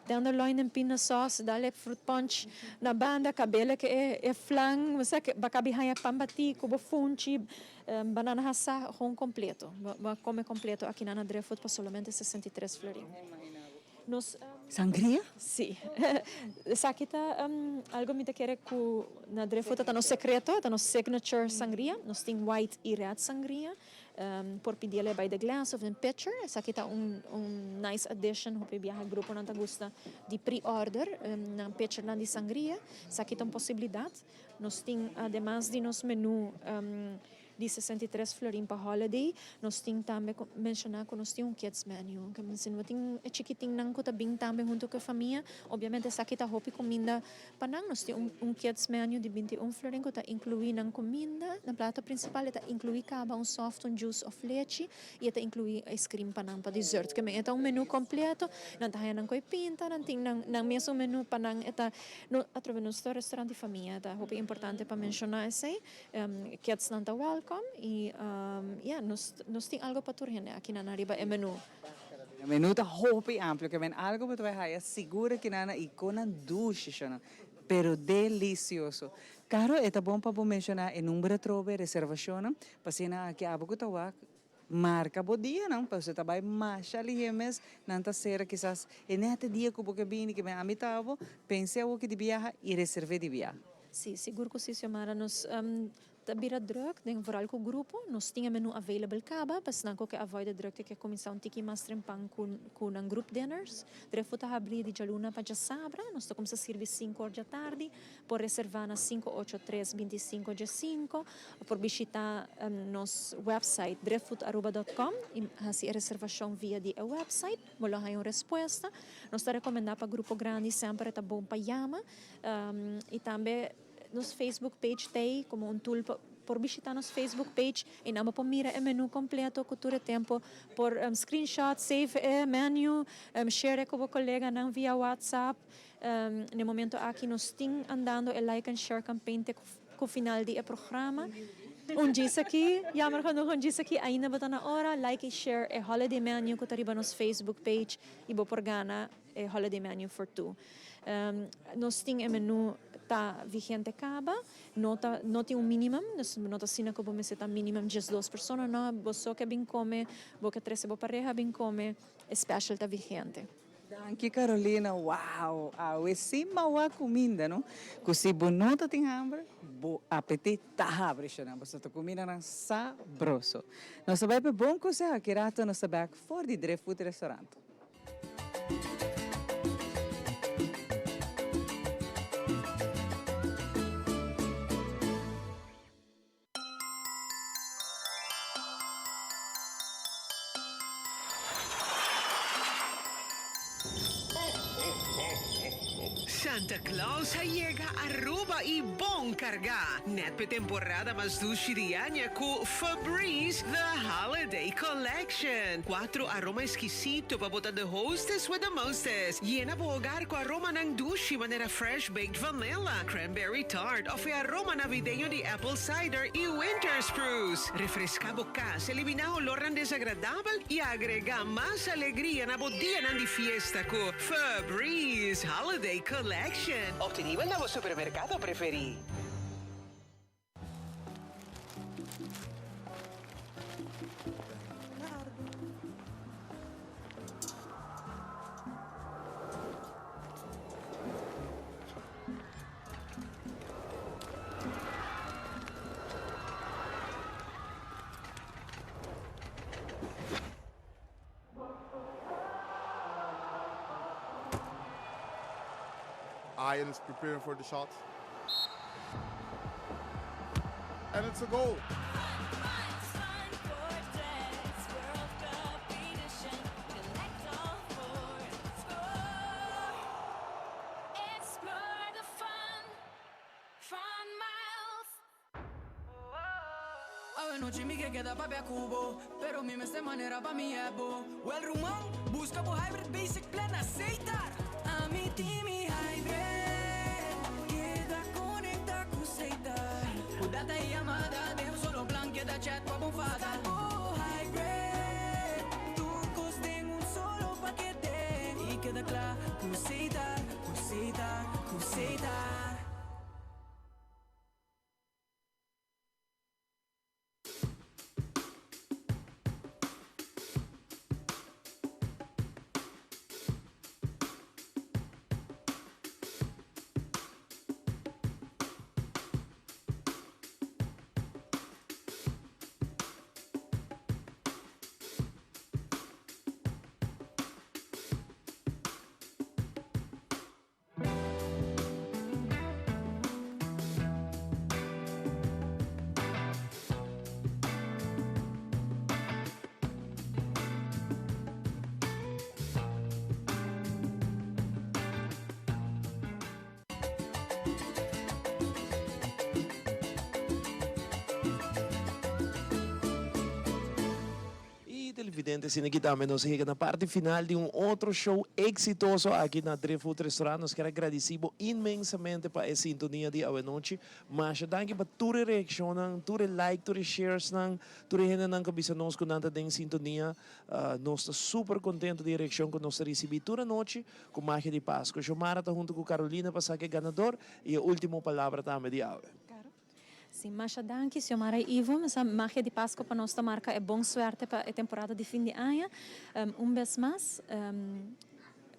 Tenderloin den pindasaus, dale fruit punch na banda, kabele ke e flan, bo sa bo a kabi haña pan batí ku bo funchi, banana hasá, gewoon kompleto. Bo a kome kompleto akinan na Driftwood pa solamente 63 florin. Nos. Sangria? Sí. Esaki ta algo mi ta kere ku na Driftwood ta nos sekreto, ta nos signature sangria. Nos tin white i red sangria. Por pidiele by the glass of den pitcher. Esaki ta un un nice addition. Hopi biaha gruponan ta gusta di pre-order nan pitchernan di sangria. Esaki ta un posibilidad. Nos tin ademas di nos menu di 63 florin pa holiday, nos tin tambe menciona cu nos tin un kids menu. Si no tin e chikitinnan cu ta bin tambe hunto cu e famia, obviamente esaki ta hopi cuminda Pa nan nos tin un kids menu di 21 florin ku ta inkluí nan kuminda. Nan plato prinsipal e ta inkluí kaba un soft, un juice òf lechi i e ta inkluí ice-cream pa nan pa dessert. Ke men e ta un menu kompleto. Nan ta haña nan koi pinta, nan tin nan nan mesun menu pa nan e ta no atrobe nos ta un restaurant di famia ta hopi importante pa menshoná esei. Kidsnan ta wèlkòm i ya nos nos tin algu pa tur hende aki nan ariba e menu. E menu ta hopi amplio, ke men algo bo ta bai haya sigur aki nan i kon nan dushi shona, pero delicioso. Caro, e ta bon pa bo menciona e number atrobe, reservacionnan, pa asina aki abo ku ta wak marca bo dianan, pasobra ta bai masha lihe mes, nan ta sera kisas e nete dia ku bo ke bini, ke men ami ta abo, pensa awoki di biaha i reserve di biaha. Si, sigur ku si, Xiomara. Nos Ta bira druk den vooral ku grupo. Nos tin e menu available kaba pa esnan ku ke avoid e drukte ke kuminsá un tiki mas trempan ku nan group dinners. Drefo ta habrí di djaluna pa djasabra. Nos ta kuminsá sirbi sinku or djatardi. Por reservá na 583 25 15 òf por bishitá nos website driftfoodaruba dot com i hasi e reservashon via di e website. Bo lo haña un respuesta. Nos ta rekomendá pa grupo grandi semper e ta bon pa yama i tambe. Nos Facebook page t'ei como un tool pa por bishita nos Facebook page y nan bo por mira e menu completo cu tur e tempo por screenshot, save e menu, share e cu bo coleganan via WhatsApp. Na e momento aki nos tin andando e like and share campaign te cu. cu final di e programa. Un djis aki, jammer genoeg un djis aki, ainda bo ta na ora, like y share e holiday menu cu ta riba nos Facebook page y bo por gana e holiday menu for two. Nos tin e menu ta vigente caba, no ta no tin un minimum, dus no ta asina cu bo mester ta minimum 12 persona, no, bo so ke bin come, bo ke trece bo pareha bin come, e special ta vigente. Danki Carolina, wow, awe si mawa cuminda no, cu si bo no ta tin hamber, bo apetit ta habri shona, boso ta cumindanan sabroso. Nos ta bay pa e bon conseho aki rato nos ta bek for di Driftwood Restaurant. Santa Claus a yega Aruba y bon carga! Net p'e temporada mas dushi di aña cu Febreze The Holiday Collection. Cuatro aroma exquisito pa bo ta the hostess with the mostest. Yena bo hogar cu aromanan dushi manera fresh baked vanilla, cranberry tart of e aroma navideño di apple cider y winter spruce. Refresca bo cas, elimina olornan desagradabel y agrega mas alegria na bo dianan di fiesta cu Febreze Holiday Collection. Obtenibel na bo supermercado preferi. Ian is preparing for the shot. And it's a goal. Anochi mi ke keda papia ku bo, pero mi mester manera pa mi ebo. Well ruman, buska bo hybrid basic plan na Setar. Ami tin mi hybrid, keda konekta ku Setar. Ku data i yamada den un solo plan, keda chat pa bo fada. Buska bo hybrid, tur kos den un solo pakete. I keda kla ku Setar, ku Setar, ku Setar. Y televidente asina aki tambe nos a yega na parti final di un otro show exitoso aki na Driftwood Restaurant. Nos kier a gradici bo inmensamente pa e sintonia di awenochi. Masha danki pa tur e reaccionnan, tur e like, tur e sharesnan, tur e hendenan cu a bisa nos cu nan ta den sintonia. Nos ta super contento di e reaccion cu nos ta ricibi tur anochi cu Magia di Pasco. Xiomara ta hunto cu Carolina pa saca e ganador y e ultimo palabra tambe di awe. Sí, masha danki, Xiomara y Ivo. Mi sa magia di Pasco pa nos ta marca e bon suerte pa e temporada di fin di aña. Un bes mas,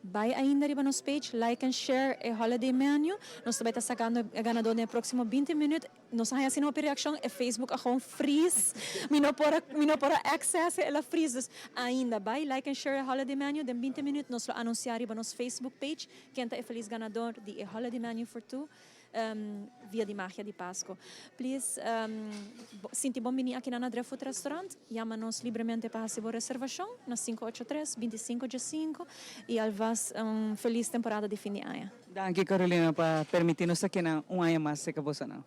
bay ainda riba nos page, like and share e holiday menu. Nos ta bay ta sacando e ganador den e proximo binti minuut. Nos a haña asina hopi reaccion, e Facebook a gewoon freeze. Mi no por a, mi no por a access e, el a freeze. Dus ainda bay like and share e holiday menu. Den binti minuut nos lo anuncia riba nos Facebook page ken ta e feliz ganador di e holiday menu for two. Via di Magia di Pasco. Please sinti bon bini aki na na Driftwood Restaurant. Yama nos libremente pa hasi bo reservacion na 583 25 15 y alvast un feliz temporada di fin di aña. Danki Carolina pa permiti nos aki na un aña mas seca bosonan.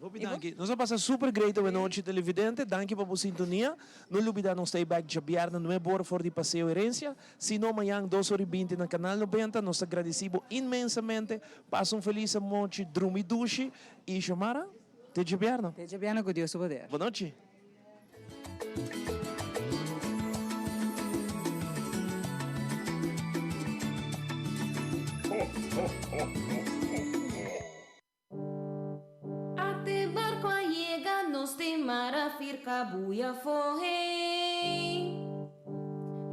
Hopi danki. Nos a pasa super great awe nochi televidente. Danki pa bo sintonia. No lubida nos ta ei bek djabièrnè nuebe ora for di Paseo Herencia. Si no mañan dos ora i binti na Canal Nobenta. Nos ta gradisi bo inmensamente. Pasa un feliz amochi, drumi dushi y Xiomara. Te djabièrnè. Te djabièrnè ku Dios su poder. Bon nochi. Ate barco a yega nos den mar a firka buya fohe.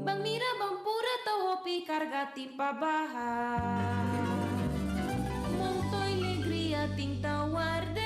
Ban mira ban pura ta hopi carga tin pa baha. Montoy legria tin ta warde.